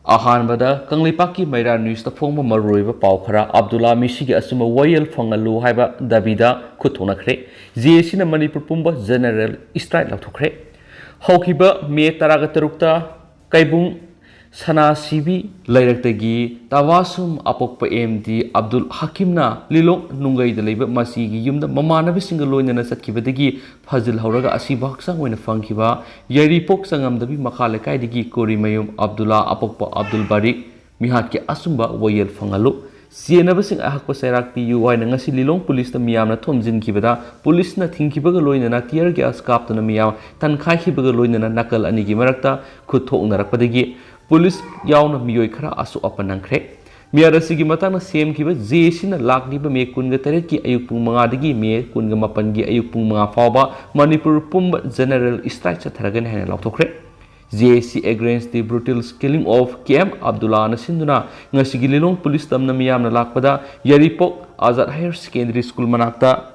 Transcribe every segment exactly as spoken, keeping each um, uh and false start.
ꯑꯍꯥꯟꯕꯗ ꯀꯪꯂꯩꯄꯥꯛꯀꯤ ꯃꯩꯔꯥ ꯅ꯭ꯌꯨꯁꯇ ꯐꯣꯡꯕ ꯃꯔꯨꯑꯣꯏꯕ ꯄꯥꯎ ꯈꯔ꯫ ꯑꯕꯗꯨꯜꯂꯥ ꯃꯤꯁꯤꯒꯤ ꯑꯆꯨꯝꯕ ꯋꯥꯌꯦꯜ ꯐꯪꯍꯜꯂꯨ ꯍꯥꯏꯕ ꯗꯥꯕꯤꯗ ꯈꯨꯠ ꯊꯣꯛꯅꯈ꯭ꯔꯦ꯫ ꯖꯦ ꯑꯦ ꯁꯤꯅ ꯃꯅꯤꯄꯨꯔ ꯄꯨꯝꯕ ꯖꯦꯅꯔꯦꯜ ꯏꯁꯇ꯭ꯔꯥꯏꯛ ꯂꯧꯊꯣꯛꯈ꯭ꯔꯦ꯫ ꯍꯧꯈꯤꯕ ꯃꯦ ꯇꯔꯥꯒ ꯇꯔꯨꯛꯇ ꯀꯩꯕꯨꯡ ꯁꯅꯥꯁꯤꯕꯤ ꯂꯩꯔꯛꯇꯒꯤ ꯇꯕꯥꯁꯨꯝ ꯑꯄꯣꯛꯄ ꯑꯦꯝ ꯗꯤ ꯑꯕꯗꯨꯜ ꯍꯀꯤꯝꯅ ꯂꯤꯂꯣꯡ ꯅꯨꯡꯒꯩꯗ ꯂꯩꯕ ꯃꯁꯤꯒꯤ ꯌꯨꯝꯗ ꯃꯃꯥꯟꯅꯕꯁꯤꯡꯒ ꯂꯣꯏꯅꯅ ꯆꯠꯈꯤꯕꯗꯒꯤ ꯐꯖꯤꯜꯍꯧꯔꯒ ꯑꯁꯤꯕ ꯍꯛꯆꯥꯡ ꯑꯣꯏꯅ ꯐꯪꯈꯤꯕ ꯌꯥꯏꯔꯤꯄꯣꯛ ꯆꯉꯝꯗꯕꯤ ꯃꯈꯥ ꯂꯩꯀꯥꯏꯗꯒꯤ ꯀꯣꯔꯤꯃꯌꯨꯝ ꯑꯕꯗꯨꯜꯂꯥ ꯑꯄꯣꯛꯄ ꯑꯕꯗꯨꯜ ꯕꯥꯔꯤꯛ ꯃꯤꯍꯥꯠꯀꯤ ꯑꯆꯨꯝꯕ ꯋꯥꯌꯦꯜ ꯐꯪꯍꯜꯂꯨ꯫ ꯆꯦꯟꯅꯕꯁꯤꯡ ꯑꯍꯛꯄ ꯆꯩꯔꯥꯛ ꯄꯤꯌꯨ ꯍꯥꯏꯅ ꯉꯁꯤ ꯂꯤꯂꯣꯡ ꯄꯨꯂꯤꯁꯇ ꯃꯤꯌꯥꯝꯅ ꯊꯣꯝꯖꯤꯟꯈꯤꯕꯗ ꯄꯨꯂꯤꯁꯅ ꯊꯤꯡꯈꯤꯕꯒ ꯂꯣꯏꯅꯅ tear gas ꯀꯥꯞꯇꯨꯅ ꯃꯤꯌꯥꯝ ꯇꯟꯈꯥꯏꯈꯤꯕꯒ ꯂꯣꯏꯅꯅ ꯅꯥꯀꯜ ꯑꯅꯤꯒꯤ ꯃꯔꯛꯇ ꯈꯨꯠ ꯊꯣꯛꯅꯔꯛꯄꯗꯒꯤ ꯄꯨꯂꯤꯁ ꯌꯥꯎꯅ ꯃꯤꯑꯣꯏ ꯈꯔ ꯑꯁꯣꯛ ꯑꯄꯟ ꯅꯪꯈ꯭ꯔꯦ꯫ ꯃꯤꯍꯥꯠ ꯑꯁꯤꯒꯤ ꯃꯇꯥꯡꯗ ꯁꯦꯝꯈꯤꯕ ꯖꯦ ꯑꯦ ꯁꯤꯅ ꯂꯥꯛꯂꯤꯕ ꯃꯦ ꯀꯨꯟꯒ ꯇꯔꯦꯠꯀꯤ ꯑꯌꯨꯛ ꯄꯨꯡ ꯃꯉꯥꯗꯒꯤ ꯃꯦ ꯀꯨꯟꯒ ꯃꯥꯄꯟꯒꯤ ꯑꯌꯨꯛ ꯄꯨꯡ ꯃꯉꯥ ꯐꯥꯎꯕ ꯃꯅꯤꯄꯨꯔ ꯄꯨꯝꯕ ꯖꯦꯅꯔꯦꯜ ꯏꯁꯇ꯭ꯔꯥꯏꯛ ꯆꯠꯊꯔꯒꯅꯤ ꯍꯥꯏꯅ ꯂꯥꯎꯊꯣꯛꯈ꯭ꯔꯦ꯫ J A C against the brutal killing of K M Abdullah ꯅ ꯁꯤꯟꯗꯨꯅ ꯉꯁꯤꯒꯤ ꯂꯤꯂꯣꯡ ꯄꯨꯂꯤꯁ ꯇꯝꯅ ꯃꯤꯌꯥꯝꯅ ꯂꯥꯛꯄꯗ ꯌꯥꯏꯔꯤꯄꯣꯛ ꯑꯖꯥꯗ ꯍꯥꯌꯔ ꯁꯦꯀꯦꯟꯗꯔꯤ ꯁ꯭ꯀꯨꯜ ꯃꯅꯥꯛꯇ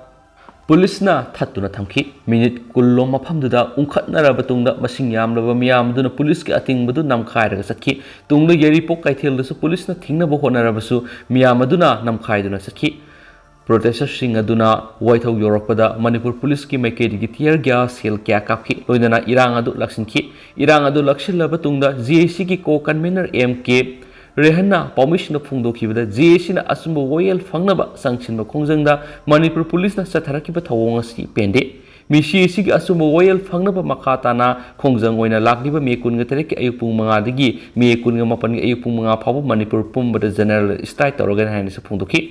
ꯄꯨꯂꯤꯁꯅ ꯊꯠꯇꯨꯅ ꯊꯝꯈꯤ꯫ ꯃꯤꯅꯤꯠ ꯀꯨꯟ ꯂꯣꯝ ꯃꯐꯝꯗꯨꯗ ꯎꯪꯈꯠꯅꯔꯕ ꯇꯨꯡꯗ ꯃꯁꯤꯡ ꯌꯥꯝꯂꯕ ꯃꯤꯌꯥꯝ ꯑꯗꯨꯅ ꯄꯨꯂꯤꯁꯀꯤ ꯑꯊꯤꯡꯕꯗꯨ ꯅꯝꯈꯥꯏꯔꯒ ꯆꯠꯈꯤ꯫ ꯇꯨꯡꯗ ꯌꯥꯏꯔꯤꯄꯣꯛ ꯀꯩꯊꯦꯜꯗꯁꯨ ꯄꯨꯂꯤꯁꯅ ꯊꯤꯡꯅꯕ ꯍꯣꯠꯅꯔꯕꯁꯨ ꯃꯤꯌꯥꯝ ꯑꯗꯨꯅ ꯅꯝꯈꯥꯏꯗꯨꯅ ꯆꯠꯈꯤ꯫ Protesters ꯁꯤꯡ ꯑꯗꯨꯅ ꯋꯥꯏꯊꯧ ꯌꯧꯔꯛꯄꯗ ꯃꯅꯤꯄꯨꯔ ꯄꯨꯂꯤꯁꯀꯤ ꯃꯥꯏꯀꯩꯗꯒꯤ tear gas shell ꯀꯌꯥ ꯀꯥꯞꯈꯤ, ꯂꯣꯏꯅꯅ ꯏꯔꯥꯡ ꯑꯗꯨ ꯂꯥꯛꯁꯤꯟꯈꯤ꯫ ꯏꯔꯥꯡ ꯑꯗꯨ ꯂꯥꯛꯁꯤꯜꯂꯕ ꯇꯨꯡꯗ J A C ꯒꯤ co-convener M K ꯔꯦꯍꯟꯅ ꯄꯥꯎꯃꯤꯁꯤꯡꯗ ꯐꯣꯡꯗꯣꯛꯈꯤꯕꯗ J A C ꯅ ꯑꯆꯨꯝꯕ ꯋꯥꯌꯦꯜ ꯐꯪꯅꯕ ꯆꯪꯁꯤꯟꯕ ꯈꯣꯡꯖꯪꯗ ꯃꯅꯤꯄꯨꯔ ꯄꯨꯂꯤꯁꯅ ꯆꯠꯊꯔꯛꯈꯤꯕ ꯊꯧꯑꯣꯡ ꯑꯁꯤ ꯄꯦꯟꯗꯦ꯫ ꯃꯤꯁꯤ ꯑꯁꯤꯒꯤ ꯑꯆꯨꯝꯕ ꯋꯥꯌꯦꯜ ꯐꯪꯅꯕ ꯃꯈꯥ ꯇꯥꯅ ꯈꯣꯡꯖꯪ ꯑꯣꯏꯅ ꯂꯥꯛꯂꯤꯕ ꯃꯦ ꯀꯨꯟꯒ ꯇꯔꯦꯠꯀꯤ ꯑꯌꯨꯛ ꯄꯨꯡ ꯃꯉꯥꯗꯒꯤ ꯃꯦ ꯀꯨꯟꯒ ꯃꯥꯄꯟꯒꯤ ꯑꯌꯨꯛ ꯄꯨꯡ ꯃꯉꯥ ꯐꯥꯎꯕ ꯃꯅꯤꯄꯨꯔ ꯄꯨꯝꯕꯗ ꯖꯦꯅꯔꯦꯜ ꯏꯁꯇ꯭ꯔꯥꯏꯛ ꯇꯧꯔꯒꯅꯤ ꯍꯥꯏꯅꯁꯨ ꯐꯣꯡꯗꯣꯛꯈꯤ꯫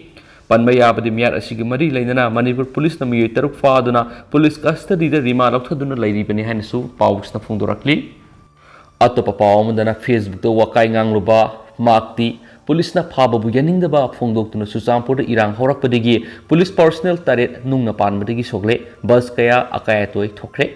ꯄꯟꯕ ꯌꯥꯕꯗꯤ ꯃꯤꯍꯥꯠ ꯑꯁꯤꯒꯤ ꯃꯔꯤ ꯂꯩꯅꯅ ꯃꯅꯤꯄꯨꯔ ꯄꯨꯂꯤꯁꯅ ꯃꯤꯑꯣꯏ ꯇꯔꯨꯛ ꯐꯥꯗꯨꯅ ꯄꯨꯂꯤꯁ ꯀꯁꯇꯗꯤꯗ ꯔꯤꯃꯥꯟ ꯂꯧꯊꯗꯨꯅ ꯂꯩꯔꯤꯕꯅꯤ ꯍꯥꯏꯅꯁꯨ ꯄꯥꯎꯁꯤꯅ ꯐꯣꯡꯗꯣꯔꯛꯂꯤ꯫ ꯑꯇꯣꯞꯄ ꯄꯥꯎ ꯑꯃꯗꯅ Facebook ꯇ ꯋꯥꯀꯥꯏ ꯉꯥꯡꯂꯨꯕ ꯃꯥꯛꯇꯤ ꯄꯨꯂꯤꯁꯅ ꯐꯥꯕꯕꯨ ꯌꯥꯅꯤꯡꯗꯕ ꯐꯣꯡꯗꯣꯛꯇꯨꯅ ꯆꯨꯔꯆꯥꯟꯄꯨꯔꯗ ꯏꯔꯥꯡ ꯍꯧꯔꯛꯄꯗꯒꯤ ꯄꯨꯂꯤꯁ personnel ꯇꯔꯦꯠ ꯅꯨꯡꯅ ꯄꯥꯟꯕꯗꯒꯤ ꯁꯣꯛꯂꯦ꯫ ꯕꯁ ꯀꯌꯥ ꯑꯀꯥꯏ ꯑꯇꯣꯏ ꯊꯣꯛꯈ꯭ꯔꯦ꯫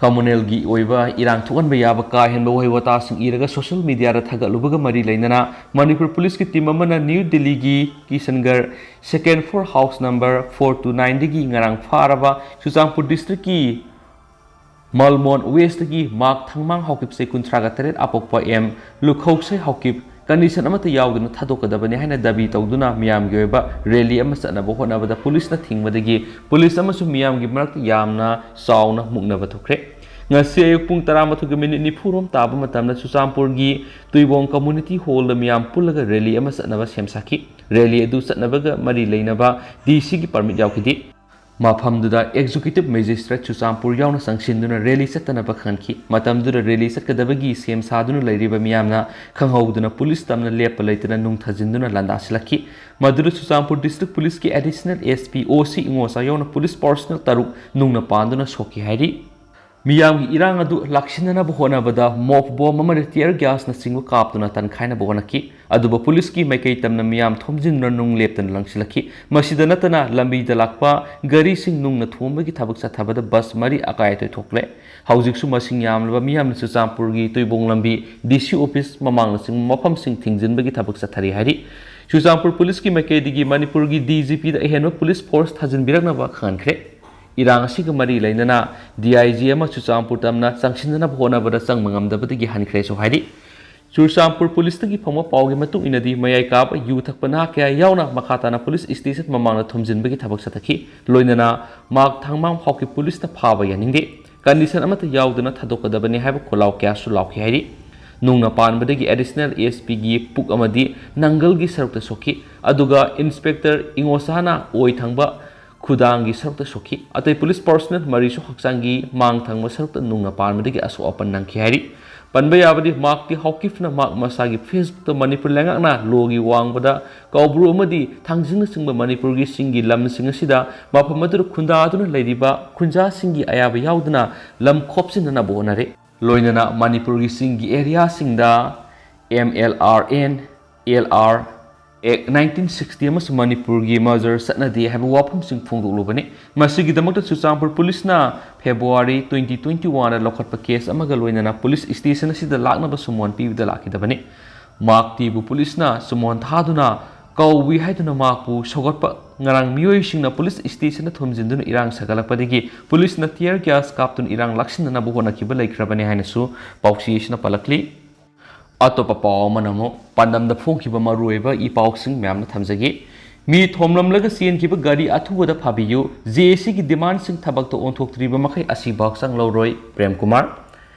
ꯀꯝꯃꯨꯅꯦꯜꯒꯤ ꯑꯣꯏꯕ ꯏꯔꯥꯡ ꯊꯣꯛꯍꯟꯕ ꯌꯥꯕ ꯀꯥ ꯍꯦꯟꯕ ꯋꯥꯍꯩ ꯋꯥꯇꯥꯁꯤꯡ ꯏꯔꯒ social media ꯗ ꯊꯥꯒꯠꯂꯨꯕꯒ ꯃꯔꯤ ꯂꯩꯅꯅ ꯃꯅꯤꯄꯨꯔ ꯄꯨꯂꯤꯁꯀꯤ team ꯑꯃꯅ ꯅ꯭ꯌꯨ ꯗꯤꯜꯂꯤꯒꯤ ꯀꯤꯁꯟꯒꯔ second floor house number four two nine ꯗꯒꯤ ꯉꯔꯥꯡ ꯐꯥꯔꯕ ꯆꯨꯔꯆꯥꯟꯄꯨꯔ district ꯀꯤ ꯃꯜꯃꯣꯟ ꯋꯦꯁꯇꯒꯤ ꯃꯥꯔꯛ ꯊꯥꯡꯃꯥꯡ ꯍꯥꯎꯀꯤꯞ, ꯆꯍꯤ ꯀꯨꯟꯊ꯭ꯔꯥꯒ ꯇꯔꯦꯠ, ꯑꯄꯣꯛꯄ ꯑꯦꯝ ꯂꯨꯈꯧꯁꯩ ꯍꯥꯎꯀꯤꯞ, ꯀꯟꯗꯤꯁꯟ ꯑꯃꯠꯇ ꯌꯥꯎꯗꯅ ꯊꯥꯗꯣꯛꯀꯗꯕꯅꯤ ꯍꯥꯏꯅ ꯗꯥꯕꯤ ꯇꯧꯗꯨꯅ ꯃꯤꯌꯥꯝꯒꯤ ꯑꯣꯏꯕ ꯔꯦꯂꯤ ꯑꯃ ꯆꯠꯅꯕ ꯍꯣꯠꯅꯕꯗ ꯄꯨꯂꯤꯁꯅ ꯊꯤꯡꯕꯗꯒꯤ ꯄꯨꯂꯤꯁ ꯑꯃꯁꯨꯡ ꯃꯤꯌꯥꯝꯒꯤ ꯃꯔꯛꯇ ꯌꯥꯝꯅ ꯆꯥꯎꯅ ꯃꯨꯛꯅꯕ ꯊꯣꯛꯈ꯭ꯔꯦ꯫ ꯉꯁꯤ ꯑꯌꯨꯛ ꯄꯨꯡ ꯇꯔꯥꯃꯥꯊꯣꯏꯒ ꯃꯤꯅꯤꯠ ꯅꯤꯐꯨ ꯔꯣꯝ ꯇꯥꯕ ꯃꯇꯝꯗ ꯆꯨꯔꯆꯥꯟꯄꯨꯔꯒꯤ ꯇꯨꯏꯕꯣꯡ ꯀꯝꯃ꯭ꯌꯨꯅꯤꯇꯤ ꯍꯣꯜꯗ ꯃꯤꯌꯥꯝ ꯄꯨꯜꯂꯒ ꯔꯦꯂꯤ ꯑꯃ ꯆꯠꯅꯕ ꯁꯦꯝ ꯁꯥꯈꯤ꯫ ꯔꯦꯂꯤ ꯑꯗꯨ ꯆꯠꯅꯕꯒ ꯃꯔꯤ ꯂꯩꯅꯕ ꯗꯤ ꯁꯤꯒꯤ ꯄꯔꯃꯤꯠ ꯌꯥꯎꯈꯤꯗꯦ꯫ ꯃꯐꯝꯗꯨꯗ ꯑꯦꯛꯖꯤꯀ꯭ꯌꯨꯇꯤꯚ ꯃꯦꯖꯤꯁꯇ꯭ꯔꯦꯠ ꯆꯨꯔꯆꯥꯟꯄꯨꯔ ꯌꯥꯎꯅ ꯆꯪꯁꯤꯟꯗꯨꯅ ꯔꯦꯂꯤ ꯆꯠꯇꯅꯕ ꯈꯪꯍꯟꯈꯤ꯫ ꯃꯇꯝꯗꯨꯗ ꯔꯦꯂꯤ ꯆꯠꯀꯗꯕꯒꯤ ꯁꯦꯝ ꯁꯥꯗꯨꯅ ꯂꯩꯔꯤꯕ ꯃꯤꯌꯥꯝꯅ ꯈꯪꯍꯧꯗꯅ ꯄꯨꯂꯤꯁ ꯇꯝꯅ ꯂꯦꯞꯄ ꯂꯩꯇꯅ ꯅꯨꯡ ꯊꯥꯖꯤꯟꯗꯨꯅ ꯂꯥꯟꯗꯥꯁꯤꯜꯂꯛꯈꯤ꯫ ꯃꯗꯨꯗ ꯆꯨꯔꯆꯥꯟꯄꯨꯔ ꯗꯤꯁꯇ꯭ꯔꯤꯛ ꯄꯨꯂꯤꯁꯀꯤ ꯑꯦꯗꯤꯁꯅꯦꯜ ꯑꯦꯁ ꯄꯤ ꯑꯣ ꯁꯤ ꯏꯉꯣꯆꯥ ꯌꯥꯎꯅ ꯄꯨꯂꯤꯁ ꯄꯔꯁꯅꯦꯜ ꯇꯔꯨꯛ ꯅꯨꯡꯅ ꯄꯥꯟꯗꯨꯅ ꯁꯣꯛꯈꯤ ꯍꯥꯏꯔꯤ꯫ ꯃꯤꯌꯥꯝꯒꯤ ꯏꯔꯥꯡ ꯑꯗꯨ ꯂꯥꯛꯁꯤꯟꯅꯅꯕ ꯍꯣꯠꯅꯕꯗ ꯃꯣꯞ ꯕꯣꯝ ꯑꯃꯗꯤ ꯇꯤꯌꯔ ꯒ꯭ꯌꯥꯁꯅꯆꯤꯡꯕ ꯀꯥꯞꯇꯨꯅ ꯇꯟꯈꯥꯏꯅꯕ ꯍꯣꯠꯅꯈꯤ꯫ ꯑꯗꯨꯕꯨ ꯄꯨꯂꯤꯁꯀꯤ ꯃꯥꯏꯀꯩ ꯇꯝꯅ ꯃꯤꯌꯥꯝ ꯊꯣꯝꯖꯤꯟꯗꯨꯅ ꯅꯨꯡ ꯂꯦꯞꯇꯅ ꯂꯪꯁꯤꯜꯂꯛꯈꯤ꯫ ꯃꯁꯤꯗ ꯅꯠꯇꯅ ꯂꯝꯕꯤꯗ ꯂꯥꯛꯄ ꯒꯥꯔꯤꯁꯤꯡ ꯅꯨꯡꯅ ꯊꯣꯝꯕꯒꯤ ꯊꯕꯛ ꯆꯠꯊꯕꯗ ꯕꯁ ꯃꯔꯤ ꯑꯀꯥꯏ ꯑꯇꯣꯏ ꯊꯣꯛꯂꯦ꯫ ꯍꯧꯖꯤꯛꯁꯨ ꯃꯁꯤꯡ ꯌꯥꯝꯂꯕ ꯃꯤꯌꯥꯝꯅ ꯆꯨꯔꯆꯥꯟꯄꯨꯔꯒꯤ ꯇꯨꯏꯕꯣꯡ ꯂꯝꯕꯤ, ꯗꯤ ꯁꯤ ꯑꯣꯐꯤꯁ ꯃꯃꯥꯡꯅꯆꯤꯡꯕ ꯃꯐꯝꯁꯤꯡ ꯊꯤꯡꯖꯤꯟꯕꯒꯤ ꯊꯕꯛ ꯆꯠꯊꯔꯤ ꯍꯥꯏꯔꯤ꯫ ꯆꯨꯔꯆꯥꯟꯄꯨꯔ ꯄꯨꯂꯤꯁꯀꯤ ꯃꯥꯏꯀꯩꯗꯒꯤ ꯃꯅꯤꯄꯨꯔꯒꯤ ꯗꯤ ꯖꯤ ꯄꯤꯗ ꯑꯍꯦꯟꯕ ꯄꯨꯂꯤꯁ ꯐꯣꯔꯁ ꯊꯥꯖꯤꯟꯕꯤꯔꯛꯅꯕ ꯈꯪꯍꯟꯈ꯭ꯔꯦ꯫ ꯏꯔꯥꯡ ꯑꯁꯤꯒ ꯃꯔꯤ ꯂꯩꯅꯅ ꯗꯤ ꯑꯥꯏ ꯖꯤ ꯑꯃ ꯆꯨꯔꯆꯥꯟꯄꯨꯔ ꯇꯝꯅ ꯆꯪꯁꯤꯟꯅꯅꯕ ꯍꯣꯠꯅꯕꯗ ꯆꯪꯕ ꯉꯝꯗꯕꯗꯒꯤ ꯍꯟꯈ꯭ꯔꯦꯁꯨ ꯍꯥꯏꯔꯤ꯫ ꯆꯨꯔꯆꯥꯟꯄꯨꯔ ꯄꯨꯂꯤꯁꯇꯒꯤ ꯐꯪꯕ ꯄꯥꯎꯒꯤ ꯃꯇꯨꯡ ꯏꯟꯅꯗꯤ ꯃꯌꯥꯏ ꯀꯥꯕ ꯌꯨ ꯊꯛꯄ ꯅꯍꯥ ꯀꯌꯥ ꯌꯥꯎꯅ ꯃꯈꯥ ꯇꯥꯅ ꯄꯨꯂꯤꯁ ꯁ꯭ꯇꯦꯁꯟ ꯃꯃꯥꯡꯗ ꯊꯣꯝꯖꯤꯟꯕꯒꯤ ꯊꯕꯛ ꯆꯠꯊꯈꯤ꯫ ꯂꯣꯏꯅꯅ ꯃꯥꯔꯛ ꯊꯥꯡꯃꯥꯡ ꯍꯥꯎꯀꯤꯞ ꯄꯨꯂꯤꯁꯅ ꯐꯥꯕ ꯌꯥꯅꯤꯡꯗꯦ꯫ ꯀꯟꯗꯤꯁꯟ ꯑꯃꯠꯇ ꯌꯥꯎꯗꯅ ꯊꯥꯗꯣꯛꯀꯗꯕꯅꯤ ꯍꯥꯏꯕ ꯈꯣꯜꯂꯥꯎ ꯀꯌꯥꯁꯨ ꯂꯥꯎꯈꯤ ꯍꯥꯏꯔꯤ꯫ ꯅꯨꯡꯅ ꯄꯥꯟꯕꯗꯒꯤ ꯑꯦꯗꯤꯁꯅꯦꯜ ꯑꯦꯁ ꯄꯤꯒꯤ ꯄꯨꯛ ꯑꯃꯗꯤ ꯅꯪꯒꯜꯒꯤ ꯁꯔꯨꯛꯇ ꯁꯣꯛꯈꯤ, ꯑꯗꯨꯒ ꯏꯟꯁꯄꯦꯛꯇꯔ ꯏꯉꯣꯁꯥꯅ ꯑꯣꯏ ꯊꯪꯕ ꯈꯨꯗꯥꯡꯒꯤ ꯁꯔꯨꯛꯇ ꯁꯣꯛꯈꯤ꯫ ꯑꯇꯩ ꯄꯨꯂꯤꯁ ꯄꯔꯁꯅꯦꯜ ꯃꯔꯤꯁꯨ ꯍꯛꯆꯥꯡꯒꯤ ꯃꯥꯡ ꯊꯪꯕ ꯁꯔꯨꯛꯇ ꯅꯨꯡꯅ ꯄꯥꯟꯕꯗꯒꯤ ꯑꯁꯣꯛ ꯑꯄꯟ ꯅꯪꯈꯤ ꯍꯥꯏꯔꯤ꯫ ꯄꯟꯕ ꯌꯥꯕꯗꯤ ꯃꯥꯔꯛꯇꯤ ꯍꯥꯎꯀꯤꯞꯅ ꯃꯍꯥꯛ ꯃꯁꯥꯒꯤ ꯐꯦꯁꯕꯨꯛꯇ ꯃꯅꯤꯄꯨꯔ ꯂꯩꯉꯥꯛꯅ ꯂꯣꯒꯤ ꯋꯥꯡꯃꯗ ꯀꯧꯕ꯭ꯔꯨ ꯑꯃꯗꯤ ꯊꯥꯡꯖꯤꯡꯅꯆꯤꯡꯕ ꯃꯅꯤꯄꯨꯔꯒꯤ ꯆꯤꯡꯒꯤ ꯂꯝꯁꯤꯡ ꯑꯁꯤꯗ ꯃꯐꯝ ꯑꯗꯨꯗ ꯈꯨꯟꯗꯥꯗꯨꯅ ꯂꯩꯔꯤꯕ ꯈꯨꯟꯖꯥꯁꯤꯡꯒꯤ ꯑꯌꯥꯕ ꯌꯥꯎꯗꯅ ꯂꯝ ꯈꯣꯞꯆꯤꯟꯅꯅꯕ ꯍꯣꯠꯅꯔꯦ꯫ ꯂꯣꯏꯅꯅ ꯃꯅꯤꯄꯨꯔꯒꯤ ꯆꯤꯡꯒꯤ ꯑꯦꯔꯤꯌꯥꯁꯤꯡꯗ M L R and, L R act nineteen sixty ꯑꯃꯁꯨꯡ ꯃꯅꯤꯄꯨꯔꯒꯤ ꯃꯔꯖꯔ ꯆꯠꯅꯗꯦ ꯍꯥꯏꯕ ꯋꯥꯐꯝꯁꯤꯡ ꯐꯣꯡꯗꯣꯛꯂꯨꯕꯅꯤ꯫ ꯃꯁꯤꯒꯤꯗꯃꯛꯇ ꯆꯨꯔꯆꯥꯟꯄꯨꯔ ꯄꯨꯂꯤꯁꯅ ꯐꯦꯕ꯭ꯔꯨꯋꯥꯔꯤ ꯇ꯭ꯋꯦꯟꯇꯤ ꯇ꯭ꯋꯦꯟꯇꯤ ꯋꯥꯟꯗ ꯂꯧꯈꯠꯄ ꯀꯦꯁ ꯑꯃꯒ ꯂꯣꯏꯅꯅ ꯄꯨꯂꯤꯁ ꯁ꯭ꯇꯦꯁꯟ ꯑꯁꯤꯗ ꯂꯥꯛꯅꯕ ꯁꯨꯃꯣꯟ ꯄꯤꯕꯗ ꯂꯥꯛꯈꯤꯗꯕꯅꯤ꯫ ꯃꯥꯔꯛꯇꯤꯕꯨ ꯄꯨꯂꯤꯁꯅ ꯁꯨꯃꯣꯟ ꯊꯥꯗꯨꯅ ꯀꯧꯏ ꯍꯥꯏꯗꯨꯅ ꯃꯍꯥꯛꯄꯨ ꯁꯧꯒꯠꯄ ꯉꯔꯥꯡ ꯃꯤꯑꯣꯏꯁꯤꯡꯅ ꯄꯨꯂꯤꯁ ꯁ꯭ꯇꯦꯁꯟꯗ ꯊꯣꯝꯖꯤꯟꯗꯨꯅ ꯏꯔꯥꯡ ꯁꯥꯒꯠꯂꯛꯄꯗꯒꯤ ꯄꯨꯂꯤꯁꯅ ꯇꯤꯌꯔ ꯒ꯭ꯌꯥꯁ ꯀꯥꯞꯇꯨꯅ ꯏꯔꯥꯡ ꯂꯥꯛꯁꯤꯟꯅꯅꯕ ꯍꯣꯠꯅꯈꯤꯕ ꯂꯩꯈ꯭ꯔꯕꯅꯤ ꯍꯥꯏꯅꯁꯨ ꯄꯥꯎꯆꯦ ꯑꯁꯤꯅ ꯄꯜꯂꯛꯂꯤ꯫ ꯑꯇꯣꯞꯄ ꯄꯥꯎ ꯑꯃꯅ ꯑꯃꯨꯛ ꯄꯥꯟꯗꯝꯗ ꯐꯣꯡꯈꯤꯕ ꯃꯔꯨꯑꯣꯏꯕ ꯏ ꯄꯥꯎꯁꯤꯡ ꯃꯌꯥꯝꯅ ꯊꯝꯖꯒꯦ꯫ ꯃꯤ ꯊꯣꯝꯂꯝꯂꯒ ꯆꯦꯟꯈꯤꯕ ꯒꯥꯔꯤ ꯑꯊꯨꯕꯗ ꯐꯥꯕꯤꯌꯨ, ꯖꯦ ꯑꯦ ꯁꯤꯒꯤ ꯗꯤꯃꯥꯟꯁꯤꯡ ꯊꯕꯛꯇ ꯑꯣꯟꯊꯣꯛꯇ꯭ꯔꯤꯕ ꯃꯈꯩ ꯑꯁꯤꯕ ꯍꯛꯆꯥꯡ ꯂꯧꯔꯣꯏ, ꯄ꯭ꯔꯦꯝ ꯀꯨꯃꯥꯔ꯫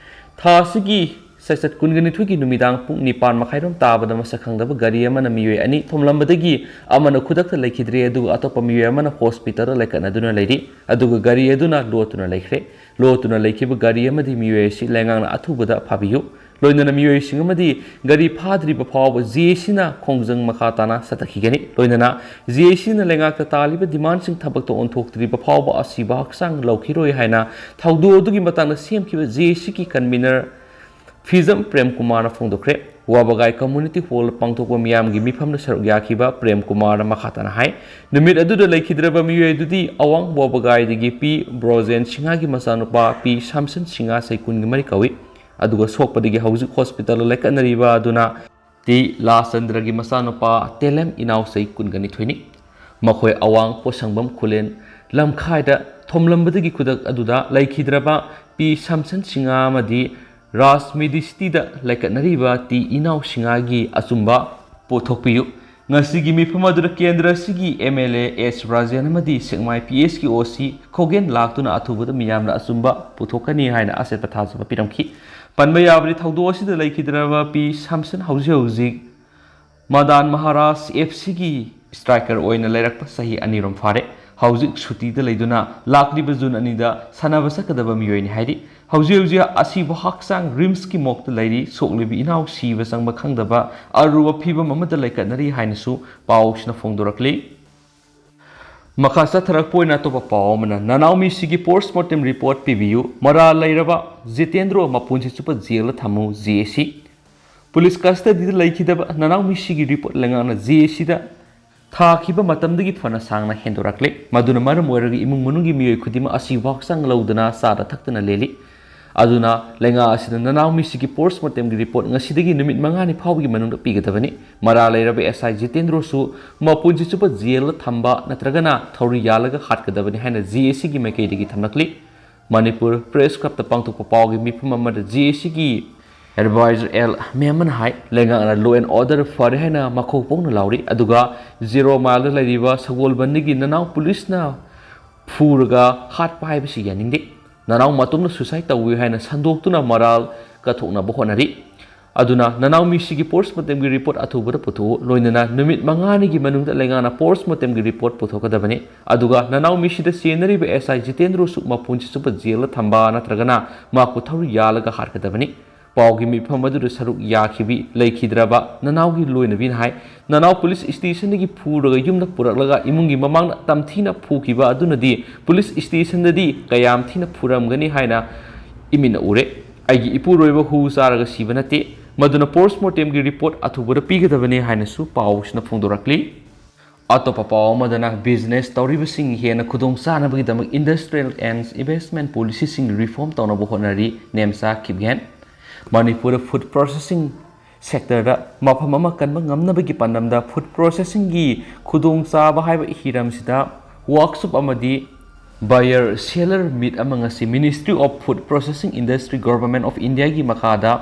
ꯊꯥ ꯑꯁꯤꯒꯤ ꯆꯩꯆꯠ ꯀꯨꯟꯒ ꯅꯤꯊꯣꯏꯒꯤ ꯅꯨꯃꯤꯗꯥꯡ ꯄꯨꯡ ꯅꯤꯄꯥꯟ ꯃꯈꯥꯏꯔꯣꯝ ꯇꯥꯕꯗ ꯃꯁꯛ ꯈꯪꯗꯕ ꯒꯥꯔꯤ ꯑꯃꯅ ꯃꯤꯑꯣꯏ ꯑꯅꯤ ꯊꯣꯝꯂꯝꯕꯗꯒꯤ ꯑꯃꯅ ꯈꯨꯗꯛꯇ ꯂꯩꯈꯤꯗ꯭ꯔꯦ, ꯑꯗꯨꯒ ꯑꯇꯣꯞꯄ ꯃꯤꯑꯣꯏ ꯑꯃꯅ ꯍꯣꯁꯄꯤꯇꯥꯜꯗ ꯂꯩꯈꯠꯅꯗꯨꯅ ꯂꯩꯔꯤ, ꯑꯗꯨꯒ ꯒꯥꯔꯤ ꯑꯗꯨꯅ ꯂꯣꯠꯇꯨꯅ ꯂꯩꯈ꯭ꯔꯦ꯫ ꯂꯣꯠꯇꯨꯅ ꯂꯩꯈꯤꯕ ꯒꯥꯔꯤ ꯑꯃꯗꯤ ꯃꯤꯑꯣꯏ ꯑꯁꯤ ꯂꯩꯉꯥꯛꯅ ꯑꯊꯨꯕꯗ ꯐꯥꯕꯤꯌꯨ꯫ ꯂꯣꯏꯅꯅ ꯃꯤꯑꯣꯏꯁꯤꯡ ꯑꯃꯗꯤ ꯒꯥꯔꯤ ꯐꯥꯗ꯭ꯔꯤꯕ ꯐꯥꯎꯕ ꯖꯦ ꯑꯦ ꯁꯤꯅ ꯈꯣꯡꯖꯪ ꯃꯈꯥ ꯇꯥꯅ ꯆꯠꯊꯈꯤꯒꯅꯤ꯫ ꯂꯣꯏꯅꯅ ꯖꯦ ꯑꯦ ꯁꯤꯅ ꯂꯩꯉꯥꯛꯇ ꯇꯥꯜꯂꯤꯕ ꯗꯤꯃꯥꯟꯁꯤꯡ ꯊꯕꯛꯇ ꯑꯣꯟꯊꯣꯛꯇ꯭ꯔꯤꯕ ꯐꯥꯎꯕ ꯑꯁꯤꯕ ꯍꯛꯆꯥꯡ ꯂꯧꯈꯤꯔꯣꯏ ꯍꯥꯏꯅ ꯊꯧꯗꯣꯛ ꯑꯗꯨꯒꯤ ꯃꯇꯥꯡꯗ ꯁꯦꯝꯈꯤꯕ ꯖꯦ ꯑꯦ ꯁꯤꯒꯤ ꯀꯟꯚꯤꯅꯔ ꯐꯤꯖꯝ ꯄ꯭ꯔꯦꯝ ꯀꯨꯃꯥꯔꯅ ꯐꯣꯡꯗꯣꯛꯈ꯭ꯔꯦ꯫ ꯋꯥꯕꯒꯥꯏ ꯀꯝꯃ꯭ꯌꯨꯅꯤꯇꯤ ꯍꯣꯜꯗ ꯄꯥꯡꯊꯣꯛꯄ ꯃꯤꯌꯥꯝꯒꯤ ꯃꯤꯐꯝꯗ ꯁꯔꯨꯛ ꯌꯥꯈꯤꯕ ꯄ꯭ꯔꯦꯝ ꯀꯨꯃꯥꯔꯅ ꯃꯈꯥ ꯇꯥꯅ ꯍꯥꯏ, ꯅꯨꯃꯤꯠ ꯑꯗꯨꯗ ꯂꯩꯈꯤꯗ꯭ꯔꯕ ꯃꯤꯑꯣꯏ ꯑꯗꯨꯗꯤ ꯑꯋꯥꯡ ꯋꯥꯕꯒꯥꯏꯗꯒꯤ ꯄꯤ ꯕ꯭ꯔꯣꯖꯦꯟ ꯁꯤꯡꯍꯒꯤ ꯃꯆꯥꯅꯨꯄꯥ ꯄꯤ ꯁꯥꯝꯁꯟ ꯁꯤꯡꯍ, ꯆꯍꯤ ꯀꯨꯟꯒ ꯃꯔꯤ ꯀꯧꯏ꯫ ꯑꯗꯨꯒ ꯁꯣꯛꯄꯗꯒꯤ ꯍꯧꯖꯤꯛ ꯍꯣꯁꯄꯤꯇꯥꯜꯗ ꯂꯩꯀꯠꯅꯔꯤꯕ ꯑꯗꯨꯅ ꯇꯤ ꯂꯥꯜꯆꯟꯗ꯭ꯔꯒꯤ ꯃꯆꯥꯅꯨꯄꯥ ꯇꯦꯂꯦꯝ ꯏꯅꯥꯎ, ꯆꯍꯤ ꯀꯨꯟꯒ ꯅꯤꯊꯣꯏꯅꯤ꯫ ꯃꯈꯣꯏ ꯑꯋꯥꯡ ꯄꯣꯠꯁꯪꯕꯝ ꯈꯨꯂꯦꯟ ꯂꯝꯈꯥꯏꯗ ꯊꯣꯝꯂꯝꯕꯗꯒꯤ ꯈꯨꯗꯛ ꯑꯗꯨꯗ ꯂꯩꯈꯤꯗ꯭ꯔꯕ ꯄꯤ ꯁꯥꯝꯁꯟ ꯁꯤꯡꯍ ꯑꯃꯗꯤ ꯔꯥꯖ ꯃꯦꯗꯤꯁꯤꯇꯤꯗ ꯂꯩꯀꯠꯅꯔꯤꯕ ꯇꯤ ꯏꯅꯥꯎ ꯁꯤꯡꯍꯒꯤ ꯑꯆꯨꯝꯕ ꯄꯨꯊꯣꯛꯄꯤꯌꯨ꯫ ꯉꯁꯤꯒꯤ ꯃꯤꯐꯝ ꯑꯗꯨꯗ ꯀꯦꯟꯗ꯭ꯔ ꯑꯁꯤꯒꯤ M L A S Rajen ꯑꯃꯗꯤ ꯁꯦꯛꯃꯥꯏ ꯄꯤ ꯑꯦꯁꯀꯤ ꯑꯣ ꯁꯤ ꯈꯣꯒꯦꯟ ꯂꯥꯛꯇꯨꯅ ꯑꯊꯨꯕꯗ ꯃꯤꯌꯥꯝꯅ ꯑꯆꯨꯝꯕ ꯄꯨꯊꯣꯛꯀꯅꯤ ꯍꯥꯏꯅ ꯑꯆꯦꯠꯄ ꯊꯥꯖꯕ ꯄꯤꯔꯝꯈꯤ꯫ ꯄꯟꯕ ꯌꯥꯕꯗꯤ, ꯊꯧꯗꯣꯛ ꯑꯁꯤꯗ ꯂꯩꯈꯤꯗ꯭ꯔꯕ ꯄꯤ ꯁꯥꯝꯁꯟ ꯍꯧꯖꯤꯛ ꯍꯧꯖꯤꯛ ꯃꯗꯥꯟ ꯃꯍꯥꯔꯥꯖ ꯑꯦꯐ ꯁꯤꯒꯤ ꯁ꯭ꯇ꯭ꯔꯥꯏꯀꯔ ꯑꯣꯏꯅ ꯂꯩꯔꯛꯄ ꯆꯍꯤ ꯑꯅꯤꯔꯣꯝ ꯐꯥꯔꯦ꯫ ꯍꯧꯖꯤꯛ ꯁꯨꯇꯤꯗ ꯂꯩꯗꯨꯅ ꯂꯥꯛꯂꯤꯕ ꯖꯨꯟ ꯑꯅꯤꯗ ꯁꯥꯟꯅꯕ ꯆꯠꯀꯗꯕ ꯃꯤꯑꯣꯏꯅꯤ ꯍꯥꯏꯔꯤ꯫ ꯍꯧꯖꯤꯛ ꯍꯧꯖꯤꯛ ꯑꯁꯤꯕ ꯍꯛꯆꯥꯡ ꯔꯤꯝꯁꯀꯤ ꯃꯣꯛꯇ ꯂꯩꯔꯤ꯫ ꯁꯣꯛꯂꯤꯕ ꯏꯅꯥꯎ ꯁꯤꯕ ꯆꯪꯕ ꯈꯪꯗꯕ ꯑꯔꯨꯕ ꯐꯤꯕꯝ ꯑꯃꯗ ꯂꯩꯀꯠꯅꯔꯤ ꯍꯥꯏꯅꯁꯨ ꯄꯥꯎꯁꯤꯅ ꯐꯣꯡꯗꯣꯔꯛꯂꯤ꯫ ꯃꯈꯥ ꯆꯠꯊꯔꯛꯄ ꯑꯣꯏꯅ ꯑꯇꯣꯞꯄ ꯄꯥꯎ ꯑꯃꯅ, ꯅꯅꯥꯎ ꯃꯤꯁꯤꯒꯤ ꯄꯣꯁꯃꯣꯔꯇꯦꯝ ꯔꯤꯄꯣꯔꯠ ꯄꯤꯕꯤꯌꯨ, ꯃꯔꯥꯜ ꯂꯩꯔꯕ ꯖꯤꯇꯦꯟꯗ꯭ꯔꯣ ꯃꯄꯨꯟꯁꯤ ꯆꯨꯞꯄ ꯖꯦꯜꯗ ꯊꯝꯃꯨ, ꯖꯦ ꯑꯦ ꯁꯤ꯫ ꯄꯨꯂꯤꯁ ꯀꯁꯇꯗꯤꯗ ꯂꯩꯈꯤꯗꯕ ꯅꯅꯥꯎ ꯃꯤꯁꯤꯒꯤ ꯔꯤꯄꯣꯔꯠ ꯂꯩꯉꯥꯛꯅ ꯖꯦ ꯑꯦ ꯁꯤꯗ ꯊꯥꯈꯤꯕ ꯃꯇꯝꯗꯒꯤ ꯐꯅ ꯁꯥꯡꯅ ꯍꯦꯟꯗꯣꯔꯛꯂꯦ꯫ ꯃꯗꯨꯅ ꯃꯔꯝ ꯑꯣꯏꯔꯒ ꯏꯃꯨꯡ ꯃꯅꯨꯡꯒꯤ ꯃꯤꯑꯣꯏ ꯈꯨꯗꯤꯡꯃꯛ ꯑꯁꯤꯕ ꯍꯛꯆꯥꯡ ꯂꯧꯗꯨꯅ ꯆꯥꯗ ꯊꯛꯇꯅ ꯂꯦꯜꯂꯤ꯫ ꯑꯗꯨꯅ ꯂꯩꯉꯥꯛ ꯑꯁꯤꯅ ꯅꯅꯥꯎ ꯃꯤꯁꯤꯒꯤ ꯄꯣꯁ꯭ꯠꯃꯣꯔꯇꯦꯝꯒꯤ ꯔꯤꯄꯣꯔꯠ ꯉꯁꯤꯗꯒꯤ ꯅꯨꯃꯤꯠ ꯃꯉꯥꯅꯤ ꯐꯥꯎꯕꯒꯤ ꯃꯅꯨꯡꯗ ꯄꯤꯒꯗꯕꯅꯤ꯫ ꯃꯔꯥꯜ ꯂꯩꯔꯕ ꯑꯦꯁ ꯑꯥꯏ ꯖꯤꯇꯦꯟꯗ꯭ꯔꯣꯁꯨ ꯃꯄꯨꯟꯁꯤ ꯆꯨꯞꯄ ꯖꯦꯜꯗ ꯊꯝꯕ ꯅꯠꯇ꯭ꯔꯒꯅ ꯊꯧꯔꯤ ꯌꯥꯜꯂꯒ ꯍꯥꯠꯀꯗꯕꯅꯤ ꯍꯥꯏꯅ ꯖꯦ ꯑꯦ ꯁꯤꯒꯤ ꯃꯥꯏꯀꯩꯗꯒꯤ ꯊꯝꯂꯛꯂꯤ꯫ ꯃꯅꯤꯄꯨꯔ ꯄ꯭ꯔꯦꯁ ꯀ꯭ꯂꯕꯇ ꯄꯥꯡꯊꯣꯛꯄ ꯄꯥꯎꯒꯤ ꯃꯤꯐꯝ ꯑꯃꯗ ꯖꯦ ꯑꯦ ꯁꯤꯒꯤ ꯑꯦꯗꯚꯥꯏꯖꯔ ꯑꯦꯜ ꯃꯦꯃꯟ ꯍꯥꯏ, ꯂꯩꯉꯥꯛꯅ law and order ꯐꯔꯦ ꯍꯥꯏꯅ ꯃꯈꯣꯛ ꯄꯣꯛꯅ ꯂꯥꯎꯔꯤ, ꯑꯗꯨꯒ ꯖꯦꯔꯣ ꯃꯥꯏꯜꯗ ꯂꯩꯔꯤꯕ ꯁꯒꯣꯜꯕꯟꯗꯒꯤ ꯅꯅꯥꯎ ꯄꯨꯂꯤꯁꯅ ꯐꯨꯔꯒ ꯍꯥꯠꯄ ꯍꯥꯏꯕꯁꯤ ꯌꯥꯅꯤꯡꯗꯦ꯫ ꯅꯅꯥꯎ ꯃꯇꯣꯝꯅ suicide ꯇꯧꯏ ꯍꯥꯏꯅ ꯁꯟꯗꯣꯛꯇꯨꯅ ꯃꯔꯥꯜ ꯀꯠꯊꯣꯛꯅꯕ ꯍꯣꯠꯅꯔꯤ꯫ ꯑꯗꯨꯅ ꯅꯅꯥꯎ ꯃꯤꯁꯤꯒꯤ ꯄꯣꯁ꯭ꯠꯃꯣꯔꯇꯦꯝꯒꯤ ꯔꯤꯄꯣꯔꯠ ꯑꯊꯨꯕꯗ ꯄꯨꯊꯣꯛꯎ꯫ ꯂꯣꯏꯅꯅ ꯅꯨꯃꯤꯠ ꯃꯉꯥꯅꯤꯒꯤ ꯃꯅꯨꯡꯗ ꯂꯩꯉꯥꯛꯅ ꯄꯣꯁ꯭ꯠꯃꯣꯔꯇꯦꯝꯒꯤ ꯔꯤꯄꯣꯔꯠ ꯄꯨꯊꯣꯛꯀꯗꯕꯅꯤ꯫ ꯑꯗꯨꯒ ꯅꯅꯥꯎ ꯃꯤꯁꯤꯗ ꯆꯦꯟꯅꯔꯤꯕ ꯑꯦꯁ ꯑꯥꯏ ꯖꯤꯇꯦꯟꯗ꯭ꯔꯣꯁꯨ ꯃꯄꯨꯟꯁꯤ ꯆꯨꯞꯄ ꯖꯦꯜꯗ ꯊꯝꯕ ꯅꯠꯇ꯭ꯔꯒꯅ ꯃꯍꯥꯛꯄꯨ ꯊꯧꯔꯤ ꯌꯥꯜꯂꯒ ꯍꯥꯠꯀꯗꯕꯅꯤ꯫ ꯄꯥꯎꯒꯤ ꯃꯤꯐꯝ ꯑꯗꯨꯗ ꯁꯔꯨꯛ ꯌꯥꯈꯤꯕꯤ ꯂꯩꯈꯤꯗ꯭ꯔꯕ ꯅꯅꯥꯎꯒꯤ ꯂꯣꯏꯅꯕꯤꯅ ꯍꯥꯏ, ꯅꯅꯥꯎ ꯄꯨꯂꯤꯁ ꯁ꯭ꯇꯦꯁꯟꯗꯒꯤ ꯐꯨꯔꯒ ꯌꯨꯝꯗ ꯄꯨꯔꯛꯂꯒ ꯏꯃꯨꯡꯒꯤ ꯃꯃꯥꯡꯗ ꯇꯝꯊꯤꯅ ꯐꯨꯈꯤꯕ ꯑꯗꯨꯅꯗꯤ ꯄꯨꯂꯤꯁ ꯁ꯭ꯇꯦꯁꯟꯗꯗꯤ ꯀꯌꯥꯝ ꯊꯤꯅ ꯐꯨꯔꯝꯒꯅꯤ ꯍꯥꯏꯅ ꯏꯃꯤꯠꯅ ꯎꯔꯦ꯫ ꯑꯩꯒꯤ ꯏꯄꯨꯔꯣꯏꯕ ꯍꯨ ꯆꯥꯔꯒ ꯁꯤꯕ ꯅꯠꯇꯦ, ꯃꯗꯨꯅ ꯄꯣꯁ꯭ꯠꯃꯣꯔꯇꯦꯝꯒꯤ ꯔꯤꯄꯣꯔꯠ ꯑꯊꯨꯕꯗ ꯄꯤꯒꯗꯕꯅꯤ ꯍꯥꯏꯅꯁꯨ ꯄꯥꯎꯁꯤꯅ ꯐꯣꯡꯗꯣꯔꯛꯂꯤ꯫ ꯑꯇꯣꯞꯄ ꯄꯥꯎ ꯑꯃꯗꯅ, ꯕꯤꯖꯤꯅꯦꯁ ꯇꯧꯔꯤꯕꯁꯤꯡ ꯍꯦꯟꯅ ꯈꯨꯗꯣꯡ ꯆꯥꯅꯕꯒꯤꯗꯃꯛ industrial and investment policyꯁꯤꯡ reform ꯇꯧꯅꯕ ꯍꯣꯠꯅꯔꯤ, ꯅꯦꯝꯆꯥ ꯀꯤꯞꯒꯦꯟ꯫ ꯃꯅꯤꯄꯨꯔꯗ food processing sectorꯗ ꯃꯐꯝ ꯑꯃ ꯀꯟꯕ ꯉꯝꯅꯕꯒꯤ ꯄꯥꯟꯗꯝꯗ food processingꯒꯤ ꯈꯨꯗꯣꯡꯆꯥꯕ ꯍꯥꯏꯕ ꯍꯤꯔꯝꯁꯤꯗ workshop ꯑꯃꯗꯤ buyer seller meet ꯑꯃ ꯉꯁꯤ Ministry of Food Processing Industry, Government of Indiaꯒꯤ ꯃꯈꯥꯗ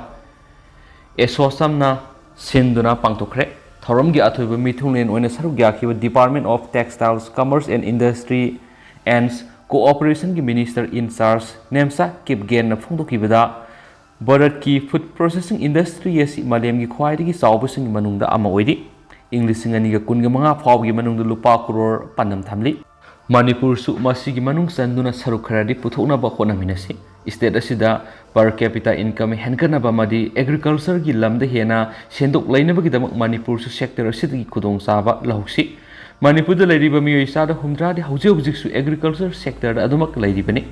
ꯑꯦꯁꯣꯆꯝꯅ ꯁꯤꯟꯗꯨꯅ ꯄꯥꯡꯊꯣꯛꯈ꯭ꯔꯦ꯫ ꯊꯧꯔꯝꯒꯤ ꯑꯊꯣꯏꯕ ꯃꯤꯊꯨꯡꯂꯦꯟ ꯑꯣꯏꯅ ꯁꯔꯨꯛ ꯌꯥꯈꯤꯕ Department of Textiles, Commerce and Industry and Cooperationꯒꯤ Minister in charge Nemcha ꯀꯤꯞꯒꯦꯟꯅ ꯐꯣꯡꯗꯣꯛꯈꯤꯕꯗ, ꯚꯥꯔꯠꯀꯤ food processing industry ꯑꯁꯤ ꯃꯥꯂꯦꯝꯒꯤ ꯈ꯭ꯋꯥꯏꯗꯒꯤ ꯆꯥꯎꯕꯁꯤꯡꯒꯤ ꯃꯅꯨꯡꯗ ꯑꯃ ꯑꯣꯏꯔꯤ꯫ ꯏꯪ ꯂꯤꯁꯤꯡ ꯑꯅꯤꯒ ꯀꯨꯟꯒ ꯃꯉꯥ ꯐꯥꯎꯕꯒꯤ ꯃꯅꯨꯡꯗ ꯂꯨꯄꯥ ꯀ꯭ꯔꯣꯔ ꯄꯥꯟꯗꯝ ꯊꯝꯂꯤ꯫ ꯃꯅꯤꯄꯨꯔꯁꯨ ꯃꯁꯤꯒꯤ ꯃꯅꯨꯡ ꯆꯟꯗꯨꯅ ꯁꯔꯨꯛ ꯈꯔꯗꯤ ꯄꯨꯊꯣꯛꯅꯕ ꯍꯣꯠꯅꯃꯤꯟꯅꯁꯤ꯫ State ꯑꯁꯤꯗ per capita income ꯍꯦꯟꯒꯠꯅꯕ ꯑꯃꯗꯤ agricultureꯒꯤ ꯂꯝꯗ ꯍꯦꯟꯅ ꯁꯦꯟꯗꯣꯛ ꯂꯩꯅꯕꯒꯤꯗꯃꯛ ꯃꯅꯤꯄꯨꯔꯁꯨ sector ꯑꯁꯤꯗꯒꯤ ꯈꯨꯗꯣꯡꯆꯥꯕ ꯂꯧꯍꯧꯁꯤ꯫ ꯃꯅꯤꯄꯨꯔꯗ ꯂꯩꯔꯤꯕ ꯃꯤꯑꯣꯏ ꯆꯥꯗ ꯍꯨꯝꯗ꯭ꯔꯥꯗꯤ ꯍꯧꯖꯤꯛ ꯍꯧꯖꯤꯛꯁꯨ agriculture sectorꯗ ꯑꯗꯨꯃꯛ ꯂꯩꯔꯤꯕꯅꯤ꯫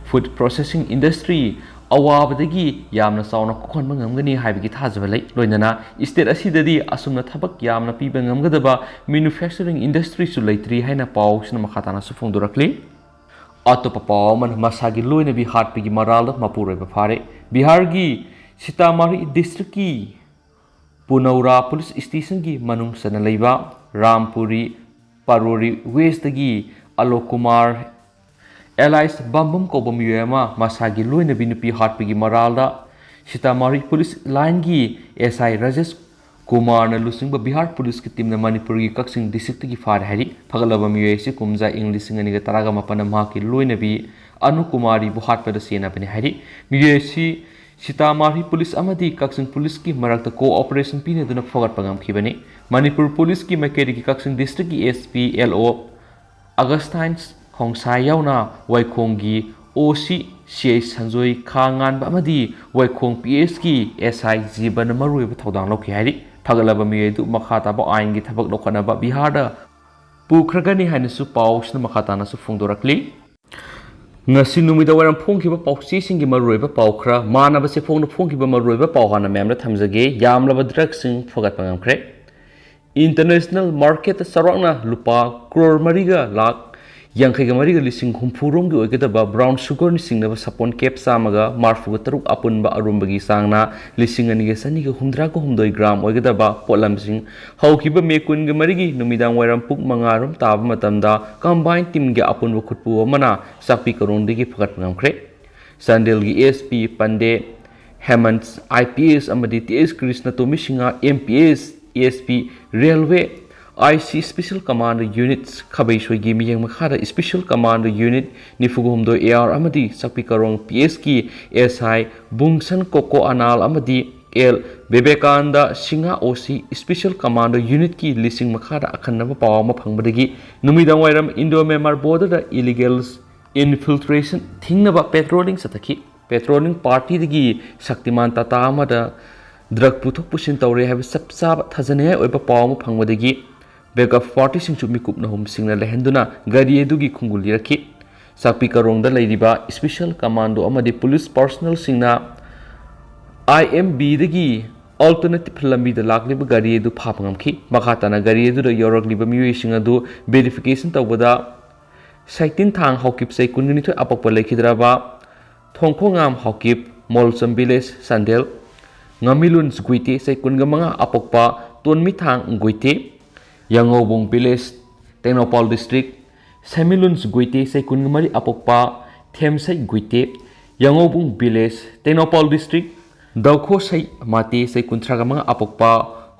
Food processing industry ꯑꯋꯥꯕꯗꯒꯤ ꯌꯥꯝꯅ ꯆꯥꯎꯅ ꯀꯣꯛꯍꯟꯕ ꯉꯝꯒꯅꯤ ꯍꯥꯏꯕꯒꯤ ꯊꯥꯖꯕ ꯂꯩ꯫ ꯂꯣꯏꯅꯅ state ꯑꯁꯤꯗꯗꯤ ꯑꯁꯨꯝꯅ ꯊꯕꯛ ꯌꯥꯝꯅ ꯄꯤꯕ ꯉꯝꯒꯗꯕ manufacturing industryꯁꯨ ꯂꯩꯇ꯭ꯔꯤ ꯍꯥꯏꯅ ꯄꯥꯎꯁꯤꯅ ꯃꯈꯥ ꯇꯥꯅꯁꯨ ꯐꯣꯡꯗꯣꯔꯛꯂꯤ꯫ ꯑꯇꯣꯞꯄ ꯄꯥꯎ ꯑꯃꯅ ꯃꯁꯥꯒꯤ ꯂꯣꯏꯅꯕꯤ ꯍꯥꯠꯄꯒꯤ ꯃꯔꯥꯜꯗ ꯃꯄꯨꯔꯣꯏꯕ ꯐꯥꯔꯦ꯫ ꯕꯤꯍꯥꯔꯒꯤ ꯁꯤꯇꯥꯃꯥꯔꯍꯤ ꯗꯤꯁꯇ꯭ꯔꯤꯛꯀꯤ ꯄꯨꯅꯧꯔꯥ ꯄꯨꯂꯤꯁ ꯁ꯭ꯇꯦꯁꯟꯒꯤ ꯃꯅꯨꯡ ꯆꯟꯅ ꯂꯩꯕ ꯔꯥꯝꯄꯨꯔꯤ ꯄꯥꯔꯣꯔꯤ ꯋꯦꯁꯇꯒꯤ ꯑꯂꯣꯛ ꯀꯨꯃꯥꯔ ꯑꯦꯂꯥꯏꯁ ꯕꯝꯕꯝ ꯀꯧꯕ ꯃꯤꯑꯣꯏ ꯑꯃ ꯃꯁꯥꯒꯤ ꯂꯣꯏꯅꯕꯤ ꯅꯨꯄꯤ ꯍꯥꯠꯄꯒꯤ ꯃꯔꯥꯜꯗ ꯁꯤꯇꯥꯃꯥꯔꯍꯤ ꯄꯨꯂꯤꯁ ꯂꯥꯏꯟꯒꯤ ꯑꯦꯁ ꯑꯥꯏ ꯔꯥꯖꯦꯁ ꯀꯨꯃꯥꯔꯅ ꯂꯨꯆꯤꯡꯕ ꯕꯤꯍꯥꯔ ꯄꯨꯂꯤꯁꯀꯤ ꯇꯤꯝꯅ ꯃꯅꯤꯄꯨꯔꯒꯤ ꯀꯛꯆꯤꯡ ꯗꯤꯁꯇ꯭ꯔꯤꯛꯇꯒꯤ ꯐꯥꯔꯦ ꯍꯥꯏꯔꯤ꯫ ꯐꯒꯠꯂꯕ ꯃꯤꯑꯣꯏ ꯑꯁꯤ ꯀꯨꯝꯖꯥ ꯏꯪ ꯂꯤꯁꯤꯡ ꯑꯅꯤꯒ ꯇꯔꯥꯒ ꯃꯥꯄꯟꯗ ꯃꯍꯥꯛꯀꯤ ꯂꯣꯏꯅꯕꯤ ꯑꯅꯨ ꯀꯨꯃꯥꯔꯤꯕꯨ ꯍꯥꯠꯄꯗ ꯆꯦꯟꯅꯕꯅꯤ ꯍꯥꯏꯔꯤ꯫ ꯃꯤꯑꯣꯏ ꯑꯁꯤ ꯁꯤꯇꯥꯃꯥꯔꯍꯤ ꯄꯨꯂꯤꯁ ꯑꯃꯗꯤ ꯀꯛꯆꯤꯡ ꯄꯨꯂꯤꯁꯀꯤ ꯃꯔꯛꯇ ꯀꯣꯑꯣꯄꯔꯦꯁꯟ ꯄꯤꯅꯗꯨꯅ ꯐꯒꯠꯄ ꯉꯝꯈꯤꯕꯅꯤ꯫ ꯃꯅꯤꯄꯨꯔ ꯄꯨꯂꯤꯁꯀꯤ ꯃꯥꯏꯀꯩꯗꯒꯤ ꯀꯛꯆꯤꯡ ꯗꯤꯁꯇ꯭ꯔꯤꯛꯀꯤ ꯑꯦꯁ ꯄꯤ ꯑꯦꯜ ꯑꯣ ꯑꯒꯁꯇꯥꯏꯟ ꯈꯣꯡꯁꯥꯏ ꯌꯥꯎꯅ ꯋꯥꯏꯈꯣꯡꯒꯤ ꯑꯣ ꯁꯤ ꯁꯤ ꯑꯥꯏ ꯁꯟꯖꯣꯏ ꯈꯥ ꯉꯥꯟꯕ ꯑꯃꯗꯤ ꯋꯥꯏꯈꯣꯡ ꯄꯤ ꯑꯦꯁꯀꯤ ꯑꯦꯁ ꯑꯥꯏ ꯖꯤꯕꯟꯅ ꯃꯔꯨꯑꯣꯏꯕ ꯊꯧꯗꯥꯡ ꯂꯧꯈꯤ ꯍꯥꯏꯔꯤ꯫ ꯐꯒꯠꯂꯕ ꯃꯤꯑꯣꯏ ꯑꯗꯨ ꯃꯈꯥ ꯇꯥꯕ ꯑꯥꯏꯟꯒꯤ ꯊꯕꯛ ꯂꯧꯈꯠꯅꯕ ꯕꯤꯍꯥꯔꯗ ꯄꯨꯈ꯭ꯔꯒꯅꯤ ꯍꯥꯏꯅꯁꯨ ꯄꯥꯎꯁꯤꯅ ꯃꯈꯥ ꯇꯥꯅꯁꯨ ꯐꯣꯡꯗꯣꯔꯛꯂꯤ꯫ ꯉꯁꯤ ꯅꯨꯃꯤꯗꯥꯡ ꯋꯥꯏꯔꯝ ꯐꯣꯡꯈꯤꯕ ꯄꯥꯎꯆꯦꯁꯤꯡꯒꯤ ꯃꯔꯨꯑꯣꯏꯕ ꯄꯥꯎ ꯈꯔ ꯃꯥꯟꯅꯕ ꯆꯦꯐꯣꯡꯗ ꯐꯣꯡꯈꯤꯕ ꯃꯔꯨꯑꯣꯏꯕ ꯄꯥꯎ ꯍꯥꯟꯅ ꯃꯌꯥꯝꯗ ꯊꯝꯖꯒꯦ꯫ ꯌꯥꯝꯂꯕ ꯗ꯭ꯔꯒꯁꯤꯡ ꯐꯒꯠꯄ ꯉꯝꯈ꯭ꯔꯦ꯫ ꯏꯟꯇꯔꯅꯦꯁꯅꯦꯜ ꯃꯥꯔꯀꯦꯠꯇ ꯆꯥꯎꯔꯥꯛꯅ ꯂꯨꯄꯥ ꯀ꯭ꯔꯣꯔ ꯃꯔꯤꯒ ꯂꯥꯈ ꯌꯥꯡꯈꯩꯒ ꯃꯔꯤꯒ ꯂꯤꯁꯤꯡ ꯍꯨꯝꯐꯨꯔꯣꯝꯒꯤ ꯑꯣꯏꯒꯗꯕ ꯕ꯭ꯔꯥꯎꯟ ꯁꯨꯒꯔꯅ ꯆꯤꯡꯅꯕ ꯁꯥꯄꯣꯟ ꯀꯦꯞ ꯆꯥꯝꯃꯒ ꯃꯔꯐꯨꯒ ꯇꯔꯨꯛ ꯑꯄꯨꯟꯕ ꯑꯔꯨꯝꯕꯒꯤ ꯆꯥꯡꯅ ꯂꯤꯁꯤꯡ ꯑꯅꯤꯒ ꯆꯅꯤꯒ ꯍꯨꯝꯗ꯭ꯔꯥꯒ ꯍꯨꯝꯗꯣꯏ ꯒ꯭ꯔꯥꯝ ꯑꯣꯏꯒꯗꯕ ꯄꯣꯠꯂꯝꯁꯤꯡ ꯍꯧꯈꯤꯕ ꯃꯦ ꯀꯨꯟꯒ ꯃꯔꯤꯒꯤ ꯅꯨꯃꯤꯗꯥꯡ ꯋꯥꯏꯔꯝ ꯄꯨꯡ ꯃꯉꯥ ꯔꯣꯝ ꯇꯥꯕ ꯃꯇꯝꯗ ꯀꯝꯕꯥꯏꯟ ꯇꯤꯝꯒꯤ ꯑꯄꯨꯟꯕ ꯈꯨꯠꯄꯨ ꯑꯃꯅ ꯆꯥꯛꯄꯤ ꯀꯔꯣꯡꯗꯒꯤ ꯐꯒꯠꯄ ꯉꯝꯈ꯭ꯔꯦ꯫ ꯆꯥꯟꯗꯦꯜꯒꯤ ꯑꯦꯁ ꯄꯤ ꯄꯟꯗꯦ ꯍꯦꯃꯟ ꯑꯥꯏ ꯄꯤ ꯑꯦꯁ ꯑꯃꯗꯤ T S Krishna Tomi Singh M P S, S P railway, I C special commando unit ꯈꯥꯕꯩꯁꯣꯏꯒꯤ ꯃꯤꯠꯌꯦꯡ ꯃꯈꯥꯗ ꯁ꯭ꯄꯦꯁꯦꯜ ꯀꯃꯥꯟꯗꯣ ꯌꯨꯅꯤꯠ ꯅꯤꯐꯨꯒ ꯍꯨꯝꯗꯣꯏ ꯑꯦ ꯑꯥꯔ ꯑꯃꯗꯤ ꯆꯥꯛꯄꯤ ꯀꯔꯣꯡ ꯄꯤ ꯑꯦꯁꯀꯤ ꯑꯦꯁ ꯑꯥꯏ ꯕꯨꯡꯁꯟ ꯀꯣꯀꯣ ꯑꯅꯥꯜ ꯑꯃꯗꯤ ꯑꯦꯜ ꯕꯤꯕꯦꯀꯥꯟꯗ ꯁꯤꯡꯍ ꯑꯣ ꯁꯤ ꯁ꯭ꯄꯦꯁꯦꯜ ꯀꯃꯥꯟꯗꯣ ꯌꯨꯅꯤꯠꯀꯤ ꯂꯤꯁꯤꯡ ꯃꯈꯥꯗ ꯑꯈꯟꯅꯕ ꯄꯥꯎ ꯑꯃ ꯐꯪꯕꯗꯒꯤ ꯅꯨꯃꯤꯗꯥꯡ ꯋꯥꯏꯔꯝ ꯏꯟꯗꯣ ꯃ꯭ꯌꯥꯟꯃꯥꯔ ꯕꯣꯔꯗꯔꯗ ꯏꯂꯤꯒꯦꯜ ꯏꯟꯐꯤꯜꯇ꯭ꯔꯦꯁꯟ ꯊꯤꯡꯅꯕ ꯄꯦꯇ꯭ꯔꯣꯂꯤꯡ ꯆꯠꯊꯈꯤ꯫ ꯄꯦꯇ꯭ꯔꯣꯂꯤꯡ ꯄꯥꯔꯇꯤꯗꯒꯤ ꯁꯛꯇꯤꯃꯥꯟ ꯇꯥꯇꯥ ꯑꯃꯗ ꯗ꯭ꯔꯒ ꯄꯨꯊꯣꯛ ꯄꯨꯁꯤꯟ ꯇꯧꯔꯦ ꯍꯥꯏꯕ ꯆꯞ ꯆꯥꯕ ꯊꯥꯖꯅꯤꯡꯉꯥꯏ ꯑꯣꯏꯕ ꯄꯥꯎ ꯑꯃ ꯐꯪꯕꯗꯒꯤ ꯕꯦꯛꯑꯞ ꯄꯥꯔꯇꯤꯁꯤꯡꯁꯨ ꯃꯤꯀꯨꯞ ꯅꯍꯨꯝꯁꯤꯡꯅ ꯂꯩꯍꯟꯗꯨꯅ ꯒꯥꯔꯤ ꯑꯗꯨꯒꯤ ꯈꯣꯡꯒꯨꯜ ꯂꯤꯔꯛꯈꯤ꯫ ꯆꯥꯛꯄꯤ ꯀꯔꯣꯡꯗ ꯂꯩꯔꯤꯕ ꯁ꯭ꯄꯦꯁꯦꯜ ꯀꯃꯥꯟꯗꯣ ꯑꯃꯗꯤ ꯄꯨꯂꯤꯁ ꯄꯥꯔꯁꯣꯅꯦꯜꯁꯤꯡꯅ ꯑꯥꯏ ꯑꯦꯝ ꯕꯤꯗꯒꯤ ꯑꯜꯇꯔꯅꯦꯇꯤꯚ ꯂꯝꯕꯤꯗ ꯂꯥꯛꯂꯤꯕ ꯒꯥꯔꯤ ꯑꯗꯨ ꯐꯥꯕ ꯉꯝꯈꯤ꯫ ꯃꯈꯥ ꯇꯥꯅ ꯒꯥꯔꯤ ꯑꯗꯨꯗ ꯌꯧꯔꯛꯂꯤꯕ ꯃꯤꯑꯣꯏꯁꯤꯡ ꯑꯗꯨ ꯚꯦꯔꯤꯐꯤꯀꯦꯁꯟ ꯇꯧꯕꯗ ꯁꯩꯇꯤꯟꯊꯥꯡ ꯍꯥꯎꯀꯤꯞ ꯆꯍꯤ ꯀꯨꯟꯒ ꯅꯤꯊꯣꯏ ꯑꯄꯣꯛꯄ ꯂꯩꯈꯤꯗ꯭ꯔꯕ ꯊꯣꯡꯈꯣꯉꯥꯝ ꯍꯥꯎꯀꯤꯞ, ꯃꯣꯜꯆꯝ village, ꯆꯥꯟꯗꯦꯜ, ꯉꯥꯃꯤꯂꯨꯟ ꯒꯨꯏꯇꯦ ꯆꯍꯤ ꯀꯨꯟꯒ ꯃꯉꯥ ꯑꯄꯣꯛꯄ ꯇꯣꯟꯃꯤꯊꯥꯡ ꯒꯨꯏꯇꯦ, ꯌꯥꯉꯧꯕꯨꯡ village, ꯇꯦꯡꯅꯧꯄꯥꯜ district, ꯁꯦꯃꯤꯂꯨꯟ ꯒꯨꯏꯇꯦ ꯆꯍꯤ ꯀꯨꯟꯒ ꯃꯔꯤ ꯑꯄꯣꯛꯄ ꯊꯦꯝꯁꯩ ꯒꯨꯏꯇꯦ, ꯌꯥꯉꯧꯕꯨꯡ village, ꯇꯦꯡꯅꯧꯄꯥꯜ district, ꯗꯧꯈꯣꯁꯩ ꯃꯥꯇꯦ ꯆꯍꯤ ꯀꯨꯟꯊ꯭ꯔꯥꯒ ꯃꯉꯥ ꯑꯄꯣꯛꯄ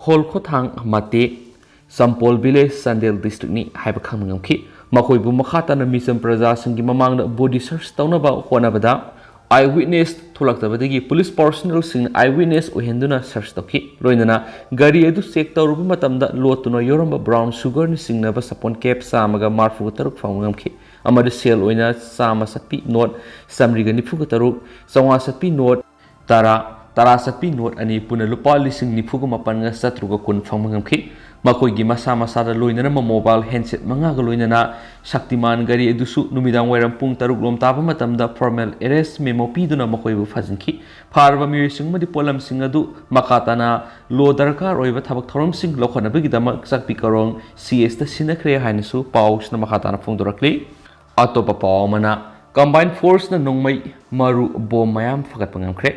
ꯍꯣꯜꯈꯣꯊꯥꯡ ꯃꯥꯇꯦ, ꯆꯝꯄꯣꯜ village, ꯆꯥꯟꯗꯦꯜ districtꯅꯤ ꯍꯥꯏꯕ ꯈꯪꯕ ꯉꯝꯈꯤ꯫ ꯃꯈꯣꯏꯕꯨ ꯃꯈꯥ ꯇꯥꯅ ꯃꯤꯆꯝ ꯄ꯭ꯔꯖꯥꯁꯤꯡꯒꯤ ꯃꯃꯥꯡꯗ body search ꯇꯧꯅꯕ ꯍꯣꯠꯅꯕꯗ eye witness ꯊꯣꯛꯂꯛꯇꯕꯗꯒꯤ police personnelꯁꯤꯡꯅ eye witness ꯑꯣꯏꯍꯟꯗꯨꯅ search ꯇꯧꯈꯤ꯫ ꯂꯣꯏꯅꯅ ꯒꯥꯔꯤ ꯑꯗꯨ check ꯇꯧꯔꯨꯕ ꯃꯇꯝꯗ ꯂꯣꯠꯇꯨꯅ ꯌꯥꯎꯔꯝꯕ brown sugarꯅ ꯆꯤꯡꯅꯕ ꯁꯥꯄꯣꯟ cap ꯆꯥꯝꯃꯒ ꯃꯔꯤꯐꯨꯒ ꯇꯔꯨꯛ ꯐꯪꯕ ꯉꯝꯈꯤ꯫ ꯑꯃꯗꯤ ꯁꯦꯜ ꯑꯣꯏꯅ ꯆꯥꯝꯃ ꯆꯠꯄꯤ note ꯆꯥꯃꯔꯤꯒ ꯅꯤꯐꯨꯒ ꯇꯔꯨꯛ, ꯆꯥꯝꯃꯉꯥ ꯆꯠꯄꯤ note ꯇꯔꯥ, ꯇꯔꯥ ꯆꯠꯄꯤ note ꯑꯅꯤ, ꯄꯨꯟꯅ ꯂꯨꯄꯥ ꯂꯤꯁꯤꯡ ꯅꯤꯐꯨꯒ ꯃꯥꯄꯟꯒ ꯆꯥꯇ꯭ꯔꯨꯛꯀ ꯀꯨꯟ ꯐꯪꯕ ꯉꯝꯈꯤ꯫ ꯃꯈꯣꯏꯒꯤ ꯃꯁꯥ ꯃꯁꯥꯗ ꯂꯣꯏꯅꯔꯝꯕ mobile handset ꯃꯉꯥꯒ ꯂꯣꯏꯅꯅ ꯁꯛꯇꯤꯃꯥꯟ ꯒꯥꯔꯤ ꯑꯗꯨꯁꯨ ꯅꯨꯃꯤꯗꯥꯡ ꯋꯥꯏꯔꯝ ꯄꯨꯡ ꯇꯔꯨꯛ ꯂꯣꯝ ꯇꯥꯕ ꯃꯇꯝꯗ formal arrest memo ꯄꯤꯗꯨꯅ ꯃꯈꯣꯏꯕꯨ ꯐꯥꯖꯤꯟꯈꯤ꯫ ꯐꯥꯔꯕ ꯃꯤꯑꯣꯏꯁꯤꯡ ꯑꯃꯗꯤ ꯄꯣꯠꯂꯝꯁꯤꯡ ꯑꯗꯨ ꯃꯈꯥ ꯇꯥꯅ law ꯗꯔꯀꯥꯔ ꯑꯣꯏꯕ ꯊꯕꯛ ꯊꯧꯔꯝꯁꯤꯡ ꯂꯧꯈꯠꯅꯕꯒꯤꯗꯃꯛ ꯆꯥꯛꯄꯤ ꯀꯔꯣꯡ CSꯇ ꯁꯤꯟꯅꯈ꯭ꯔꯦ ꯍꯥꯏꯅꯁꯨ ꯄꯥꯎꯁꯤꯅ ꯃꯈꯥ ꯇꯥꯅ ꯐꯣꯡꯗꯣꯔꯛꯂꯤ꯫ ꯑꯇꯣꯞꯄ ꯄꯥꯎ ꯑꯃꯅ, combined forceꯅ ꯅꯣꯡꯃꯩ, ꯃꯔꯨ, bomb ꯃꯌꯥꯝ ꯐꯒꯠꯄ ꯉꯝꯈ꯭ꯔꯦ꯫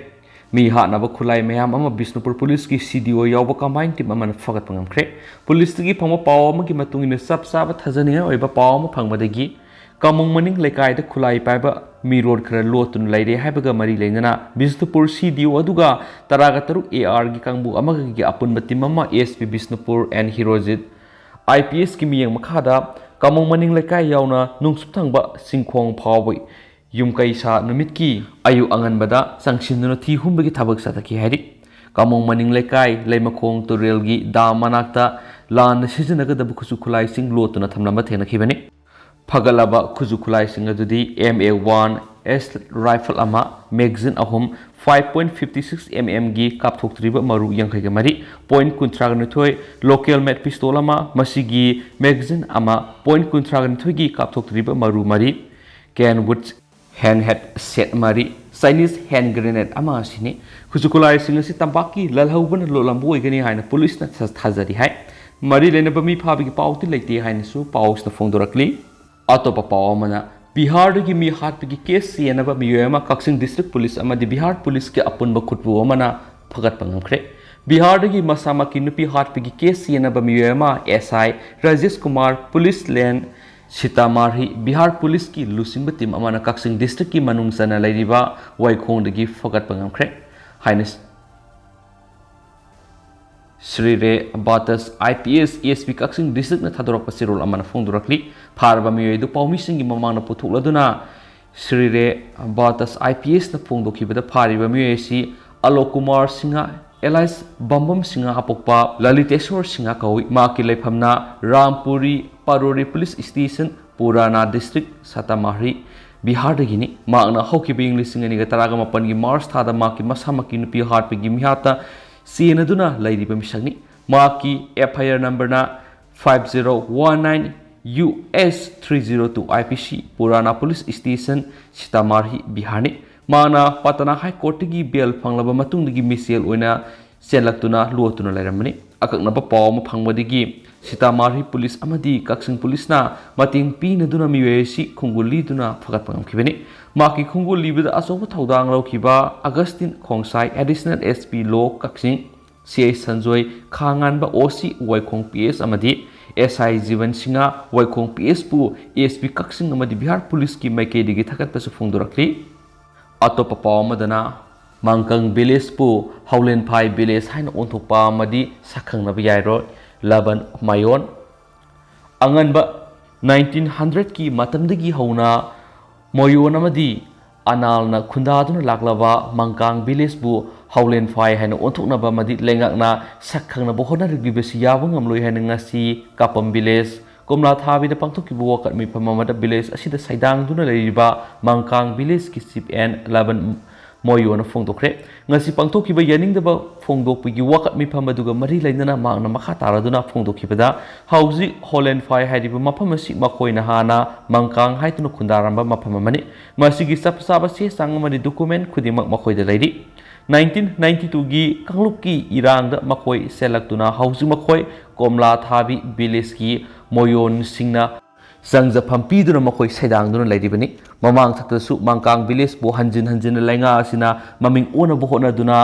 ꯃꯤ ꯍꯥꯠꯅꯕ ꯈꯨꯠꯂꯥꯏ ꯃꯌꯥꯝ ꯑꯃ ꯕꯤꯁꯅꯨꯄꯨꯔ policeꯀꯤ CDO ꯌꯥꯎꯕ combined team ꯑꯃꯅ ꯐꯒꯠꯄ ꯉꯝꯈ꯭ꯔꯦ꯫ Policeꯇꯒꯤ ꯐꯪꯕ ꯄꯥꯎ ꯑꯃꯒꯤ ꯃꯇꯨꯡ ꯏꯟꯅ, ꯆꯞ ꯆꯥꯕ ꯊꯥꯖꯅꯤꯡꯉꯥꯏ ꯑꯣꯏꯕ ꯄꯥꯎ ꯑꯃ ꯐꯪꯕꯗꯒꯤ, ꯀꯥꯃꯣꯡ ꯃꯅꯤꯡ ꯂꯩꯀꯥꯏꯗ ꯈꯨꯠꯂꯥꯏ ꯄꯥꯏꯕ ꯃꯤꯔꯣꯜ ꯈꯔ ꯂꯣꯠꯇꯨꯅ ꯂꯩꯔꯦ ꯍꯥꯏꯕꯒ ꯃꯔꯤ ꯂꯩꯅꯅ ꯕꯤꯁꯅꯨꯄꯨꯔ CDO ꯑꯗꯨꯒ ꯇꯔꯥꯒ ꯇꯔꯨꯛ ARꯒꯤ ꯀꯥꯡꯕꯨ ꯑꯃꯒꯒꯤ ꯑꯄꯨꯟꯕ team ꯑꯃ SP ꯕꯤꯁꯅꯨꯄꯨꯔ N ꯍꯤꯔꯣꯖꯤꯠ IPSꯀꯤ ꯃꯤꯠꯌꯦꯡ ꯃꯈꯥꯗ ꯀꯥꯃꯣꯡ ꯃꯅꯤꯡ ꯂꯩꯀꯥꯏ ꯌꯥꯎꯅ ꯅꯣꯡꯆꯨꯞ ꯊꯪꯕ ꯆꯤꯡꯈꯣꯡ ꯐꯥꯎꯕ ꯌꯨꯝꯀꯩꯁꯥ ꯅꯨꯃꯤꯠꯀꯤ ꯑꯌꯨꯛ ꯑꯉꯟꯕꯗ ꯆꯪꯁꯤꯟꯗꯨꯅ ꯊꯤ ꯍꯨꯝꯕꯒꯤ ꯊꯕꯛ ꯆꯠꯊꯈꯤ ꯍꯥꯏꯔꯤ꯫ ꯀꯥꯃꯣꯡ ꯃꯅꯤꯡ ꯂꯩꯀꯥꯏ ꯂꯩꯃꯈꯣꯡ ꯇꯨꯔꯦꯜꯒꯤ dam ꯃꯅꯥꯛꯇ ꯂꯥꯟꯅ ꯁꯤꯖꯤꯟꯅꯒꯗꯕ ꯈꯨꯠꯁꯨ ꯈꯨꯠꯂꯥꯏꯁꯤꯡ ꯂꯣꯠꯇꯨꯅ ꯊꯝꯂꯝꯕ ꯊꯦꯡꯅꯈꯤꯕꯅꯤ꯫ ꯐꯒꯠꯂꯕ ꯈꯨꯠꯁꯨ ꯈꯨꯠꯂꯥꯏꯁꯤꯡ ꯑꯗꯨꯗꯤ MA one S rifle ꯑꯃ, magazine ꯑꯍꯨꯝ, five point fifty six mmꯒꯤ ꯀꯥꯞꯊꯣꯛꯇ꯭ꯔꯤꯕ ꯃꯔꯨ ꯌꯥꯡꯈꯩꯒ ꯃꯔꯤ, point ꯀꯨꯟꯊ꯭ꯔꯥꯒ ꯅꯤꯊꯣꯏ, local made pistol ꯑꯃ, ꯃꯁꯤꯒꯤ magazine ꯑꯃ, point ꯀꯨꯟꯊ꯭ꯔꯥꯒ ꯅꯤꯊꯣꯏꯒꯤ ꯀꯥꯞꯊꯣꯛꯇ꯭ꯔꯤꯕ ꯃꯔꯨ ꯃꯔꯤ, Kenwood handgun set ꯃꯔꯤ, Chinese hand grenade ꯑꯃ ꯑꯁꯤꯅꯤ꯫ ꯈꯨꯠꯁꯨ ꯈꯨꯠꯂꯥꯏꯁꯤꯡ ꯑꯁꯤ ꯇꯝꯄꯥꯛꯀꯤ ꯂꯜꯍꯧꯕꯅ ꯂꯣꯠꯂꯝꯕ ꯑꯣꯏꯒꯅꯤ ꯍꯥꯏꯅ policeꯅ ꯊꯥ-, ꯊꯥꯖꯔꯤ ꯍꯥꯏ꯫ ꯃꯔꯤ ꯂꯩꯅꯕ ꯃꯤ ꯐꯥꯕꯒꯤ ꯄꯥꯎꯗꯤ ꯂꯩꯇꯦ ꯍꯥꯏꯅꯁꯨ ꯄꯥꯎꯁꯤꯅ ꯐꯣꯡꯗꯣꯔꯛꯂꯤ꯫ ꯑꯇꯣꯞꯄ ꯄꯥꯎ ꯑꯃꯅ, ꯕꯤꯍꯥꯔꯗꯒꯤ ꯃꯤ ꯍꯥꯠꯄꯒꯤ ꯀꯦꯁ ꯆꯦꯟꯅꯕ ꯃꯤꯑꯣꯏ ꯑꯃ ꯀꯛꯆꯤꯡ ꯗꯤꯁꯇ꯭ꯔꯤꯛ ꯄꯨꯂꯤꯁ ꯑꯃꯗꯤ ꯕꯤꯍꯥꯔ ꯄꯨꯂꯤꯁꯀꯤ ꯑꯄꯨꯟꯕ ꯈꯨꯠꯄꯨ ꯑꯃꯅ ꯐꯒꯠꯄ ꯉꯝꯈ꯭ꯔꯦ꯫ ꯕꯤꯍꯥꯔꯗꯒꯤ ꯃꯁꯥꯃꯛꯀꯤ ꯅꯨꯄꯤ ꯍꯥꯠꯄꯒꯤ ꯀꯦꯁ ꯆꯦꯟꯅꯕ ꯃꯤꯑꯣꯏ ꯑꯃ, ꯑꯦꯁ ꯑꯥꯏ ꯔꯥꯖꯦꯁ ꯀꯨꯃꯥꯔ, ꯄꯨꯂꯤꯁ ꯂꯦꯟ ꯁꯤꯇꯥꯃꯥꯔꯍꯤ, ꯕꯤꯍꯥꯔ ꯄꯨꯂꯤꯁꯀꯤ ꯂꯨꯆꯤꯡꯕ ꯇꯤꯝ ꯑꯃꯅ ꯀꯛꯆꯤꯡ ꯗꯤꯁꯇ꯭ꯔꯤꯛꯀꯤ ꯃꯅꯨꯡ ꯆꯟꯅ ꯂꯩꯔꯤꯕ ꯋꯥꯏꯈꯣꯡꯗꯒꯤ ꯐꯒꯠꯄ ꯉꯝꯈ꯭ꯔꯦ ꯍꯥꯏꯅ ꯁ꯭ꯔꯤ ꯔꯦ ꯕꯥꯇꯁ, ꯑꯥꯏ ꯄꯤ ꯑꯦꯁ, ꯑꯦꯁ ꯄꯤ ꯀꯛꯆꯤꯡ ꯗꯤꯁꯇ꯭ꯔꯤꯛꯅ ꯊꯥꯗꯣꯔꯛꯄ ꯆꯦꯔꯣꯜ ꯑꯃꯅ ꯐꯣꯡꯗꯣꯔꯛꯂꯤ꯫ ꯐꯥꯔꯕ ꯃꯤꯑꯣꯏ ꯑꯗꯨ ꯄꯥꯎꯃꯤꯁꯤꯡꯒꯤ ꯃꯃꯥꯡꯗ ꯄꯨꯊꯣꯛꯂꯗꯨꯅ ꯁ꯭ꯔꯤ ꯔꯦ ꯕꯥꯇꯁ, ꯑꯥꯏ ꯄꯤ ꯑꯦꯁꯅ ꯐꯣꯡꯗꯣꯛꯈꯤꯕꯗ, ꯐꯥꯔꯤꯕ ꯃꯤꯑꯣꯏ ꯑꯁꯤ ꯑꯂꯣꯛ ꯀꯨꯃꯥꯔ ꯁꯤꯡꯍ, ꯑꯦꯂꯥꯏꯁ ꯕꯝꯕꯝ ꯁꯤꯡꯍ ꯑꯄꯣꯛꯄ ꯂꯂꯤꯇꯦꯁꯣꯔ ꯁꯤꯡꯍ ꯀꯧꯏ꯫ ꯃꯍꯥꯛꯀꯤ ꯂꯩꯐꯝꯅ ꯔꯥꯝꯄꯨꯔꯤ ꯄꯥꯔꯣꯔꯤ ꯄꯨꯂꯤꯁ ꯁ꯭ꯇꯦꯁꯟ, ꯄꯨꯔꯥꯅꯥ ꯗꯤꯁꯇ꯭ꯔꯤꯛ, ꯁꯇꯥꯃꯥꯔꯍꯤ, ꯕꯤꯍꯥꯔꯗꯒꯤꯅꯤ꯫ ꯃꯍꯥꯛꯅ ꯍꯧꯈꯤꯕ ꯏꯪ ꯂꯤꯁꯤꯡ ꯑꯅꯤꯒ ꯇꯔꯥꯒ ꯃꯥꯄꯟꯒꯤ ꯃꯥꯔꯆ ꯊꯥꯗ ꯃꯍꯥꯛꯀꯤ ꯃꯁꯥꯃꯛꯀꯤ ꯅꯨꯄꯤ ꯍꯥꯠꯄꯒꯤ ꯃꯤꯍꯥꯠꯇ ꯆꯦꯟꯅꯗꯨꯅ ꯂꯩꯔꯤꯕ ꯃꯤꯁꯛꯅꯤ꯫ ꯃꯍꯥꯛꯀꯤ ꯑꯦꯐ ꯑꯥꯏ ꯑꯥꯔ ꯅꯝꯕꯔꯅ five zero one nine U S three zero two I P C, Purana police station, Sitamarhi, ꯕꯤꯍꯥꯔꯅꯤ꯫ ꯃꯍꯥꯛꯅ ꯄꯇꯅꯥ ꯍꯥꯏ ꯀꯣꯔꯠꯇꯒꯤ ꯕꯦꯜ ꯐꯪꯂꯕ ꯃꯇꯨꯡꯗꯒꯤ ꯃꯤꯁꯦꯜ ꯑꯣꯏꯅ ꯆꯦꯜꯂꯛꯇꯨꯅ ꯂꯣꯠꯇꯨꯅ ꯂꯩꯔꯝꯕꯅꯤ꯫ ꯑꯀꯛꯅꯕ ꯄꯥꯎ ꯑꯃ ꯐꯪꯕꯗꯒꯤ ꯁꯤꯇꯥꯃꯥꯔꯍꯤ ꯄꯨꯂꯤꯁ ꯑꯃꯗꯤ ꯀꯛꯆꯤꯡ ꯄꯨꯂꯤꯁꯅ ꯃꯇꯦꯡ ꯄꯤꯅꯗꯨꯅ ꯃꯤꯑꯣꯏ ꯑꯁꯤ ꯈꯣꯡꯒꯨꯜ ꯂꯤꯗꯨꯅ ꯐꯒꯠꯄ ꯉꯝꯈꯤꯕꯅꯤ꯫ ꯃꯍꯥꯛꯀꯤ ꯈꯣꯡꯒꯨꯜ ꯂꯤꯕꯗ ꯑꯆꯧꯕ ꯊꯧꯗꯥꯡ ꯂꯧꯈꯤꯕ ꯑꯒꯁꯇꯤꯟ ꯈꯣꯡꯁꯥꯏ, additional S P low Kakching, C I Sanjoy ꯈꯥꯉꯥꯟꯕ, ꯑꯣ ꯁꯤ ꯋꯥꯏꯈꯣꯡ ꯄꯤ ꯑꯦꯁ ꯑꯃꯗꯤ ꯑꯦꯁ ꯑꯥꯏ ꯖꯤꯕꯟ ꯁꯤꯡꯍ, ꯋꯥꯏꯈꯣꯡ ꯄꯤ ꯑꯦꯁꯄꯨ ꯑꯦꯁ ꯄꯤ ꯀꯛꯆꯤꯡ ꯑꯃꯗꯤ ꯕꯤꯍꯥꯔ ꯄꯨꯂꯤꯁꯀꯤ ꯃꯥꯏꯀꯩꯗꯒꯤ ꯊꯥꯒꯠꯄꯁꯨ ꯐꯣꯡꯗꯣꯔꯛꯂꯤ꯫ ꯑꯇꯣꯞꯄ ꯄꯥꯎ ꯑꯃꯗꯅ, ꯃꯥꯡꯀꯪ ꯚꯤꯂꯦꯖꯄꯨ ꯍꯥꯎꯂꯦꯟꯐꯥꯏ ꯚꯤꯂꯦꯖ ꯍꯥꯏꯅ ꯑꯣꯟꯊꯣꯛꯄ ꯑꯃꯗꯤ ꯁꯛꯈꯪꯅꯕ ꯌꯥꯏꯔꯣꯏ ꯂꯕꯟ ꯃꯌꯣꯟ꯫ ꯑꯉꯟꯕ nineteen hundredꯀꯤ ꯃꯇꯝꯗꯒꯤ ꯍꯧꯅ ꯃꯣꯌꯣꯟ ꯑꯃꯗꯤ ꯑꯅꯥꯜꯅ ꯈꯨꯟꯗꯥꯗꯨꯅ ꯂꯥꯛꯂꯕ ꯃꯥꯡꯀꯥꯡ ꯚꯤꯂꯦꯖꯄꯨ ꯍꯥꯎꯂꯦꯟꯐꯥꯏ ꯍꯥꯏꯅ ꯑꯣꯟꯊꯣꯛꯅꯕ ꯑꯃꯗꯤ ꯂꯩꯉꯥꯛꯅ ꯁꯛꯈꯪꯅꯕ ꯍꯣꯠꯅꯔꯛꯂꯤꯕꯁꯤ ꯌꯥꯕ ꯉꯝꯂꯣꯏ ꯍꯥꯏꯅ ꯉꯁꯤ ꯀꯥꯄꯝ ꯚꯤꯂꯦꯖ ꯀꯣꯝꯂꯥ ꯊꯥꯕꯤꯗ ꯄꯥꯡꯊꯣꯛꯈꯤꯕ ꯋꯥꯀꯠ ꯃꯤꯐꯝ ꯑꯃꯗ ꯚꯤꯂꯦꯖ ꯑꯁꯤꯗ ꯁꯩꯗꯥꯡꯗꯨꯅ ꯂꯩꯔꯤꯕ ꯃꯥꯡꯀꯥꯡ ꯚꯤꯂꯦꯖꯀꯤ ꯆꯤꯐ ꯑꯦꯟ ꯂꯕꯟ ꯃꯣꯌꯣꯅ ꯐꯣꯡꯗꯣꯛꯈ꯭ꯔꯦ꯫ ꯉꯁꯤ ꯄꯥꯡꯊꯣꯛꯈꯤꯕ ꯌꯥꯅꯤꯡꯗꯕ ꯐꯣꯡꯗꯣꯛꯄꯒꯤ ꯋꯥꯀꯠ ꯃꯤꯐꯝ ꯑꯗꯨꯒ ꯃꯔꯤ ꯂꯩꯅꯅ ꯃꯍꯥꯛꯅ ꯃꯈꯥ ꯇꯥꯔꯗꯨꯅ ꯐꯣꯡꯗꯣꯛꯈꯤꯕꯗ, ꯍꯧꯖꯤꯛ ꯍꯣꯂꯦꯟꯐꯥꯏ ꯍꯥꯏꯔꯤꯕ ꯃꯐꯝ ꯑꯁꯤ ꯃꯈꯣꯏꯅ ꯍꯥꯟꯅ ꯃꯪꯀꯥꯡ ꯍꯥꯏꯗꯨꯅ ꯈꯨꯟꯗꯥꯔꯝꯕ ꯃꯐꯝ ꯑꯃꯅꯤ꯫ ꯃꯁꯤꯒꯤ ꯆꯞ ꯆꯥꯕ ꯆꯦ ꯆꯥꯡ ꯑꯃꯗꯤ ꯗꯣꯀꯨꯃꯦꯟ ꯈꯨꯗꯤꯡꯃꯛ ꯃꯈꯣꯏꯗ ꯂꯩꯔꯤ꯫ Nineteen ninety twoꯒꯤ ꯀꯥꯡꯂꯨꯞꯀꯤ ꯏꯔꯥꯡꯗ ꯃꯈꯣꯏ ꯆꯦꯜꯂꯛꯇꯨꯅ ꯍꯧꯖꯤꯛ ꯃꯈꯣꯏ ꯀꯣꯝꯂꯥ ꯊꯥꯕꯤ ꯚꯤꯂꯦꯖꯀꯤ ꯃꯣꯌꯣꯟꯁꯤꯡꯅ ꯆꯪꯖꯐꯝ ꯄꯤꯗꯨꯅ ꯃꯈꯣꯏ ꯁꯩꯗꯥꯡꯗꯨꯅ ꯂꯩꯔꯤꯕꯅꯤ꯫ ꯃꯃꯥꯡ ꯊꯛꯇꯁꯨ ꯃꯥꯡꯀꯥꯡ ꯚꯤꯂꯦꯖꯄꯨ ꯍꯟꯖꯤꯟ ꯍꯟꯖꯤꯟꯅ ꯂꯩꯉꯥꯛ ꯑꯁꯤꯅ ꯃꯃꯤꯡ ꯑꯣꯟꯅꯕ ꯍꯣꯠꯅꯗꯨꯅ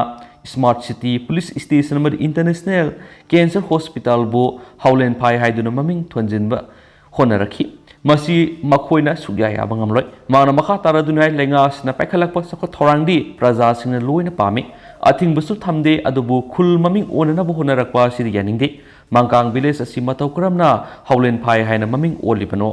Smart City, Police Station ꯑꯃꯗꯤ International Cancer Hospitalꯕꯨ ꯍꯥꯎꯂꯦꯟ ꯐꯥꯏ ꯍꯥꯏꯗꯨꯅ ꯃꯃꯤꯡ ꯊꯣꯟꯖꯤꯟꯕ ꯍꯣꯠꯅꯔꯛꯈꯤ꯫ ꯃꯁꯤ ꯃꯈꯣꯏꯅ ꯁꯨꯛꯌꯥ ꯌꯥꯕ ꯉꯝꯂꯣꯏ꯫ ꯃꯍꯥꯛꯅ ꯃꯈꯥ ꯇꯥꯔꯗꯨꯅ ꯍꯥꯏ, ꯂꯩꯉꯥꯛ ꯑꯁꯤꯅ ꯄꯥꯏꯈꯠꯂꯛꯄ ꯆꯥꯎꯈꯠ ꯊꯧꯔꯥꯡꯗꯤ ꯄ꯭ꯔꯖꯥꯁꯤꯡꯅ ꯂꯣꯏꯅ ꯄꯥꯝꯃꯤ꯫ ꯑꯊꯤꯡꯕꯁꯨ ꯊꯝꯗꯦ, ꯑꯗꯨꯕꯨ ꯈꯨꯜ ꯃꯃꯤꯡ ꯑꯣꯟꯅꯅꯕ ꯍꯣꯠꯅꯔꯛꯄ ꯑꯁꯤꯗꯤ ꯌꯥꯅꯤꯡꯗꯦ꯫ ꯃꯥꯡꯀꯥꯡ ꯚꯤꯂꯦꯖ ꯑꯁꯤ ꯃꯇꯧ ꯀꯔꯝꯅ ꯍꯥꯎꯂꯦꯟ ꯐꯥꯏ ꯍꯥꯏꯅ ꯃꯃꯤꯡ ꯑꯣꯜꯂꯤꯕꯅꯣ?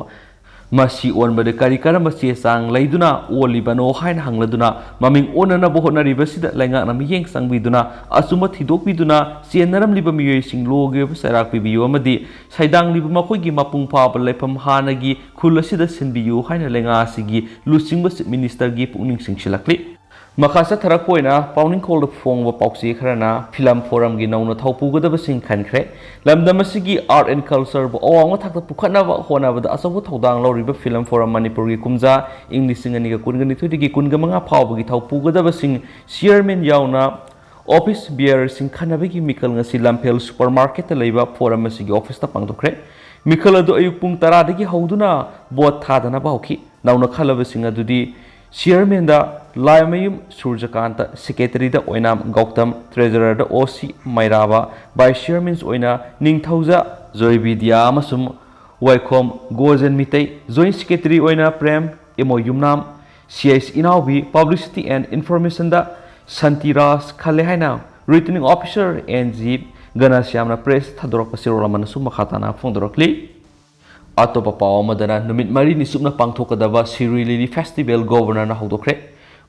ꯃꯁꯤ ꯑꯣꯟꯕꯗ ꯀꯔꯤ ꯀꯔꯝꯕ ꯆꯦ ꯆꯥꯡ ꯂꯩꯗꯨꯅ ꯑꯣꯜꯂꯤꯕꯅꯣ ꯍꯥꯏꯅ ꯍꯪꯂꯗꯨꯅ ꯃꯃꯤꯡ ꯑꯣꯟꯅꯅꯕ ꯍꯣꯠꯅꯔꯤꯕꯁꯤꯗ ꯂꯩꯉꯥꯛꯅ ꯃꯤꯠꯌꯦꯡ ꯆꯪꯕꯤꯗꯨꯅ ꯑꯆꯨꯝꯕ ꯊꯤꯗꯣꯛꯄꯤꯗꯨꯅ ꯆꯦꯟꯅꯔꯝꯂꯤꯕ ꯃꯤꯑꯣꯏꯁꯤꯡ ꯂꯣꯒꯤ ꯑꯣꯏꯕ ꯆꯩꯔꯥꯛ ꯄꯤꯕꯤꯌꯨ ꯑꯃꯗꯤ ꯁꯩꯗꯥꯡꯂꯤꯕ ꯃꯈꯣꯏꯒꯤ ꯃꯄꯨꯡ ꯐꯥꯕ ꯂꯩꯐꯝ ꯍꯥꯟꯅꯒꯤ ꯈꯨꯜ ꯑꯁꯤꯗ ꯁꯤꯟꯕꯤꯌꯨ ꯍꯥꯏꯅ ꯂꯩꯉꯥꯛ ꯑꯁꯤꯒꯤ ꯂꯨꯆꯤꯡꯕ ꯆꯤꯐ ꯃꯤꯅꯤꯁꯇꯔꯒꯤ ꯄꯨꯛꯅꯤꯡ ꯆꯤꯡꯁꯤꯜꯂꯛꯂꯤ꯫ ꯃꯈꯥ ꯆꯠꯊꯔꯛꯄ ꯑꯣꯏꯅ ꯄꯥꯎꯅꯤꯡꯈꯣꯜꯗ ꯐꯣꯡꯕ ꯄꯥꯎꯆꯦ ꯈꯔꯅ ꯐꯤꯂꯝ ꯐꯣꯔꯝꯒꯤ ꯅꯧꯅ ꯊꯧ ꯄꯨꯒꯗꯕꯁꯤꯡ ꯈꯟꯈ꯭ꯔꯦ꯫ ꯂꯝꯗꯝ ꯑꯁꯤꯒꯤ art and cultureꯕꯨ ꯑꯋꯥꯡꯕ ꯊꯥꯛꯇ ꯄꯨꯈꯠꯅꯕ ꯍꯣꯠꯅꯕꯗ ꯑꯆꯧꯕ ꯊꯧꯗꯥꯡ ꯂꯧꯔꯤꯕ ꯐꯤꯂꯝ ꯐꯣꯔꯝ ꯃꯅꯤꯄꯨꯔꯒꯤ ꯀꯨꯝꯖꯥ ꯏꯪ ꯂꯤꯁꯤꯡ ꯑꯅꯤꯒ ꯀꯨꯟꯒ ꯅꯤꯊꯣꯏꯗꯒꯤ ꯀꯨꯟꯒ ꯃꯉꯥ ꯐꯥꯎꯕꯒꯤ ꯊꯧ ꯄꯨꯒꯗꯕꯁꯤꯡ chairman ꯌꯥꯎꯅ office bearerꯁꯤꯡ ꯈꯟꯅꯕꯒꯤ ꯃꯤꯀꯜ ꯉꯁꯤ ꯂꯝꯐꯦꯜ supermarketꯇ ꯂꯩꯕ ꯐꯣꯔꯝ ꯑꯁꯤꯒꯤ officeꯇ ꯄꯥꯡꯊꯣꯛꯈ꯭ꯔꯦ꯫ ꯃꯤꯈꯜ ꯑꯗꯨ ꯑꯌꯨꯛ ꯄꯨꯡ ꯇꯔꯥꯗꯒꯤ ꯍꯧꯗꯨꯅ vote ꯊꯥꯗꯅꯕ ꯍꯧꯈꯤ꯫ ꯅꯧꯅ ꯈꯜꯂꯕꯁꯤꯡ ꯑꯗꯨꯗꯤ chairmanꯗ ꯂꯥꯏꯃꯌꯨꯝ ꯁꯨꯔꯖꯀꯥꯟꯇ, secretaryꯗ ꯑꯣꯏꯅꯥꯝ ꯒꯧꯇꯝ, treasurerꯗ ꯑꯣ ꯁꯤ ꯃꯩꯔꯥꯕ, vice chairmans ꯑꯣꯏꯅ ꯅꯤꯡꯊꯧꯖ ꯖꯣꯏꯕꯤꯗ꯭ꯌꯥ ꯑꯃꯁꯨꯡ ꯋꯥꯏꯈꯣꯝ ꯒꯣꯖꯦꯟ ꯃꯤꯇꯩ, joint secretary ꯑꯣꯏꯅ ꯄ꯭ꯔꯦꯝ ꯏꯃꯣ ꯌꯨꯝꯅꯥꯝ, C I C ꯏꯅꯥꯎꯕꯤ, publicity and informationꯗ ꯁꯟꯇꯤꯔꯥꯖ ꯈꯜꯂꯦ ꯍꯥꯏꯅ returning officer N G ꯒꯅꯁ꯭ꯌꯥꯝꯅ press ꯊꯥꯗꯣꯔꯛꯄ ꯆꯦꯔꯣꯜ ꯑꯃꯅꯁꯨ ꯃꯈꯥ ꯇꯥꯅ ꯐꯣꯡꯗꯣꯔꯛꯂꯤ꯫ ꯑꯇꯣꯞꯄ ꯄꯥꯎ ꯑꯃꯗꯅ ꯅꯨꯃꯤꯠ ꯃꯔꯤꯅꯤ ꯆꯨꯞꯅ ꯄꯥꯡꯊꯣꯛꯀꯗꯕ ꯁꯤꯔꯨꯏ ꯂꯤꯂꯤ festival governorꯅ ꯍꯧꯗꯣꯛꯈ꯭ꯔꯦ꯫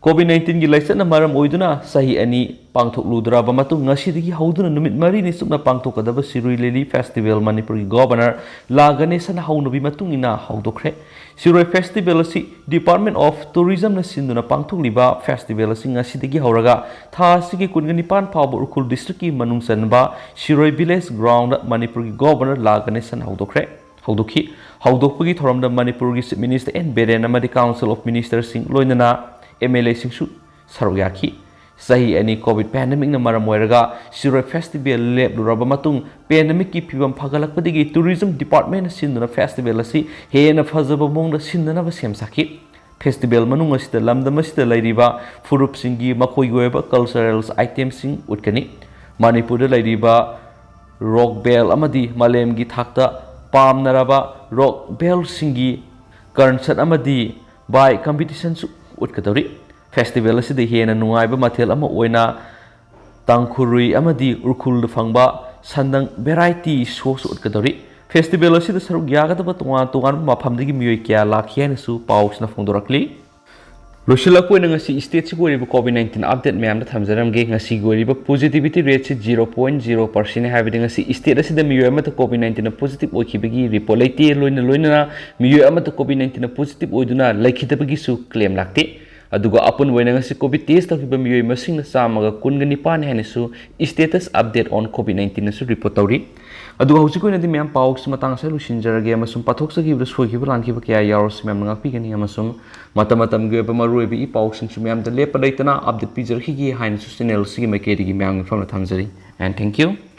COVID nineteenꯒꯤ ꯂꯥꯏꯆꯠꯅ ꯃꯔꯝ ꯑꯣꯏꯗꯨꯅ ꯆꯍꯤ ꯑꯅꯤ ꯄꯥꯡꯊꯣꯛꯂꯨꯗ꯭ꯔꯕ ꯃꯇꯨꯡ ꯉꯁꯤꯗꯒꯤ ꯍꯧꯗꯨꯅ ꯅꯨꯃꯤꯠ ꯃꯔꯤꯅꯤ ꯆꯨꯞꯅ ꯄꯥꯡꯊꯣꯛꯀꯗꯕ ꯁꯤꯔꯨꯏ ꯂꯤꯂꯤ festival ꯃꯅꯤꯄꯨꯔꯒꯤ governor ꯂꯥ ꯒꯅꯦꯁꯟꯅ ꯍꯧꯅꯕꯤ ꯃꯇꯨꯡ ꯏꯟꯅ ꯍꯧꯗꯣꯛꯈ꯭ꯔꯦ꯫ ꯁꯤꯔꯣꯏ festival ꯑꯁꯤ Department of Tourismꯅ ꯁꯤꯟꯗꯨꯅ ꯄꯥꯡꯊꯣꯛꯂꯤꯕ festival ꯑꯁꯤ ꯉꯁꯤꯗꯒꯤ ꯍꯧꯔꯒ ꯊꯥ ꯑꯁꯤꯒꯤ ꯀꯨꯟꯒ ꯅꯤꯄꯥꯟ ꯐꯥꯎꯕ ꯎꯈ꯭ꯔꯨꯜ districtꯀꯤ ꯃꯅꯨꯡ ꯆꯟꯕ ꯁꯤꯔꯣꯏ village groundꯗ ꯃꯅꯤꯄꯨꯔꯒꯤ governor ꯂꯥ ꯒꯅꯦꯁꯟꯅ ꯍꯧꯗꯣꯛꯈ꯭ꯔꯦ꯫ ꯍꯧꯗꯣꯛꯈꯤ꯫ ꯍꯧꯗꯣꯛꯄꯒꯤ ꯊꯧꯔꯝꯗ ꯃꯅꯤꯄꯨꯔꯒꯤ Chief Minister N ꯕꯤꯔꯦꯟ ꯑꯃꯗꯤ Council of Ministerꯁꯤꯡ ꯂꯣꯏꯅꯅ MLAꯁꯤꯡꯁꯨ ꯁꯔꯨꯛ ꯌꯥꯈꯤ꯫ ꯆꯍꯤ ꯑꯅꯤ ꯀꯣꯚꯤꯗ ꯄꯦꯟꯗꯦꯃꯤꯛꯅ ꯃꯔꯝ ꯑꯣꯏꯔꯒ ꯁꯤꯔꯣꯏ ꯐꯦꯁꯇꯤꯚꯦꯜ ꯂꯦꯞꯂꯨꯔꯕ ꯃꯇꯨꯡ, ꯄꯦꯟꯗꯦꯃꯤꯛꯀꯤ ꯐꯤꯕꯝ ꯐꯒꯠꯂꯛꯄꯗꯒꯤ ꯇꯨꯔꯤꯖꯝ ꯗꯤꯄꯥꯔꯠꯃꯦꯟꯅ ꯁꯤꯟꯗꯨꯅ ꯐꯦꯁꯇꯤꯚꯦꯜ ꯑꯁꯤ ꯍꯦꯟꯅ ꯐꯖꯕ ꯃꯑꯣꯡꯗ ꯁꯤꯟꯅꯅꯕ ꯁꯦꯝ ꯁꯥꯈꯤ꯫ ꯐꯦꯁꯇꯤꯚꯦꯜ ꯃꯅꯨꯡ ꯑꯁꯤꯗ ꯂꯝꯗꯝ ꯑꯁꯤꯗ ꯂꯩꯔꯤꯕ ꯐꯨꯔꯨꯞꯁꯤꯡꯒꯤ ꯃꯈꯣꯏꯒꯤ ꯑꯣꯏꯕ ꯀꯜꯆꯔꯦꯜ ꯑꯥꯏꯇꯦꯝꯁꯤꯡ ꯎꯠꯀꯅꯤ꯫ ꯃꯅꯤꯄꯨꯔꯗ ꯂꯩꯔꯤꯕ ꯔꯣꯛ ꯕꯦꯜ ꯑꯃꯗꯤ ꯃꯥꯂꯦꯝꯒꯤ ꯊꯥꯛꯇ ꯄꯥꯝꯅꯔꯕ ꯔꯣꯛ ꯕꯦꯜꯁꯤꯡꯒꯤ ꯀꯟꯁꯔꯠ ꯑꯃꯗꯤ ꯕꯥꯏꯛ ꯀꯝꯄꯤꯇꯤꯁꯟꯁꯨ ꯎꯠꯀꯗꯧꯔꯤ꯫ ꯐꯦꯁꯇꯤꯚꯦꯜ ꯑꯁꯤꯗ ꯍꯦꯟꯅ ꯅꯨꯡꯉꯥꯏꯕ ꯃꯊꯦꯜ ꯑꯃ ꯑꯣꯏꯅ ꯇꯥꯡꯈꯨꯔꯨꯏ ꯑꯃꯗꯤ ꯎꯈ꯭ꯔꯨꯜꯗ ꯐꯪꯕ ꯁꯟꯗꯪ ꯚꯦꯔꯥꯏꯇꯤ ꯁꯣꯁꯨ ꯎꯠꯀꯗꯧꯔꯤ꯫ ꯐꯦꯁꯇꯤꯚꯦꯜ ꯑꯁꯤꯗ ꯁꯔꯨꯛ ꯌꯥꯒꯗꯕ ꯇꯣꯉꯥꯟ ꯇꯣꯉꯥꯟꯕ ꯃꯐꯝꯗꯒꯤ ꯃꯤꯑꯣꯏ ꯀꯌꯥ ꯂꯥꯛꯈꯤ ꯍꯥꯏꯅꯁꯨ ꯄꯥꯎꯁꯤꯅ ꯐꯣꯡꯗꯣꯔꯛꯂꯤ꯫ ꯂꯣꯏꯁꯤꯜꯂꯛꯄ ꯑꯣꯏꯅ ꯉꯁꯤ ꯁ꯭ꯇꯦꯠꯁꯤꯒꯤ ꯑꯣꯏꯔꯤꯕ ꯀꯣꯚꯤꯗ ꯅꯥꯏꯟꯇꯤꯟ ꯑꯞꯗꯦꯠ ꯃꯌꯥꯝꯗ ꯊꯝꯖꯔꯝꯒꯦ꯫ ꯉꯁꯤꯒꯤ ꯑꯣꯏꯔꯤꯕ ꯄꯣꯖꯤꯇꯤꯚꯤꯇꯤ ꯔꯦꯠꯁꯤ ꯖꯤꯔꯣ ꯄꯣꯏꯟ ꯖꯤꯔꯣ ꯄꯥꯔꯁꯦꯟꯅꯤ, ꯍꯥꯏꯕꯗꯤ ꯉꯁꯤ ꯁ꯭ꯇꯦꯠ ꯑꯁꯤꯗ ꯃꯤꯑꯣꯏ ꯑꯃꯠꯇ ꯀꯣꯚꯤꯗ ꯅꯥꯏꯟꯇꯤꯟꯅ ꯄꯣꯖꯤꯇꯤꯚ ꯑꯣꯏꯈꯤꯕꯒꯤ ꯔꯤꯄꯣꯔꯠ ꯂꯩꯇꯦ꯫ ꯂꯣꯏꯅ ꯂꯣꯏꯅꯅ ꯃꯤꯑꯣꯏ ꯑꯃꯠꯇ ꯀꯣꯚꯤꯗ ꯅꯥꯏꯟꯇꯤꯟꯅ ꯄꯣꯖꯤꯇꯤꯚ ꯑꯣꯏꯗꯨꯅ ꯂꯩꯈꯤꯗꯕꯒꯤꯁꯨ ꯀ꯭ꯂꯦꯝ ꯂꯥꯛꯇꯦ꯫ ꯑꯗꯨꯒ ꯑꯄꯨꯟꯕ ꯑꯣꯏꯅ ꯉꯁꯤ ꯀꯣꯚꯤꯗ ꯇꯦꯁ ꯇꯧꯈꯤꯕ ꯃꯤꯑꯣꯏ ꯃꯁꯤꯡꯅ ꯆꯥꯝꯃꯒ ꯀꯨꯟꯒ ꯅꯤꯄꯥꯟ ꯍꯥꯏꯅꯁꯨ status update on COVID nineteenꯅꯁꯨ ꯔꯤꯄꯣꯔꯠ ꯇꯧꯔꯤ꯫ ꯑꯗꯨꯒ ꯍꯧꯖꯤꯛꯀꯤ ꯑꯣꯏꯅꯗꯤ ꯃꯌꯥꯝ ꯄꯥꯎꯁꯤ ꯃꯇꯥꯡ ꯑꯁꯤꯗ ꯂꯣꯏꯁꯤꯟꯖꯔꯒꯦ, ꯑꯃꯁꯨꯡ ꯄꯥꯊꯣꯛꯆꯈꯤꯕꯗ ꯁꯣꯏꯈꯤꯕ ꯂꯥꯟꯈꯤꯕ ꯀꯌꯥ ꯌꯥꯎꯔꯁꯨ ꯃꯌꯥꯝꯅ ꯉꯥꯛꯄꯤꯒꯅꯤ, ꯑꯃꯁꯨꯡ ꯃꯇꯝ ꯃꯇꯝꯒꯤ ꯑꯣꯏꯕ ꯃꯔꯨꯑꯣꯏꯕ ꯏ ꯄꯥꯎꯁꯤꯡꯁꯨ ꯃꯌꯥꯝꯗ ꯂꯦꯞꯄ ꯂꯩꯇꯅ ꯑꯞꯗꯦꯠ ꯄꯤꯖꯔꯛꯈꯤꯒꯦ ꯍꯥꯏꯅꯁꯨ ꯆꯦꯅꯦꯜ ꯑꯁꯤꯒꯤ ꯃꯥꯏꯀꯩꯗꯒꯤ ꯃꯌꯥꯝꯒꯤ ꯃꯐꯝꯗ ꯊꯝꯖꯔꯤ꯫ And thank you.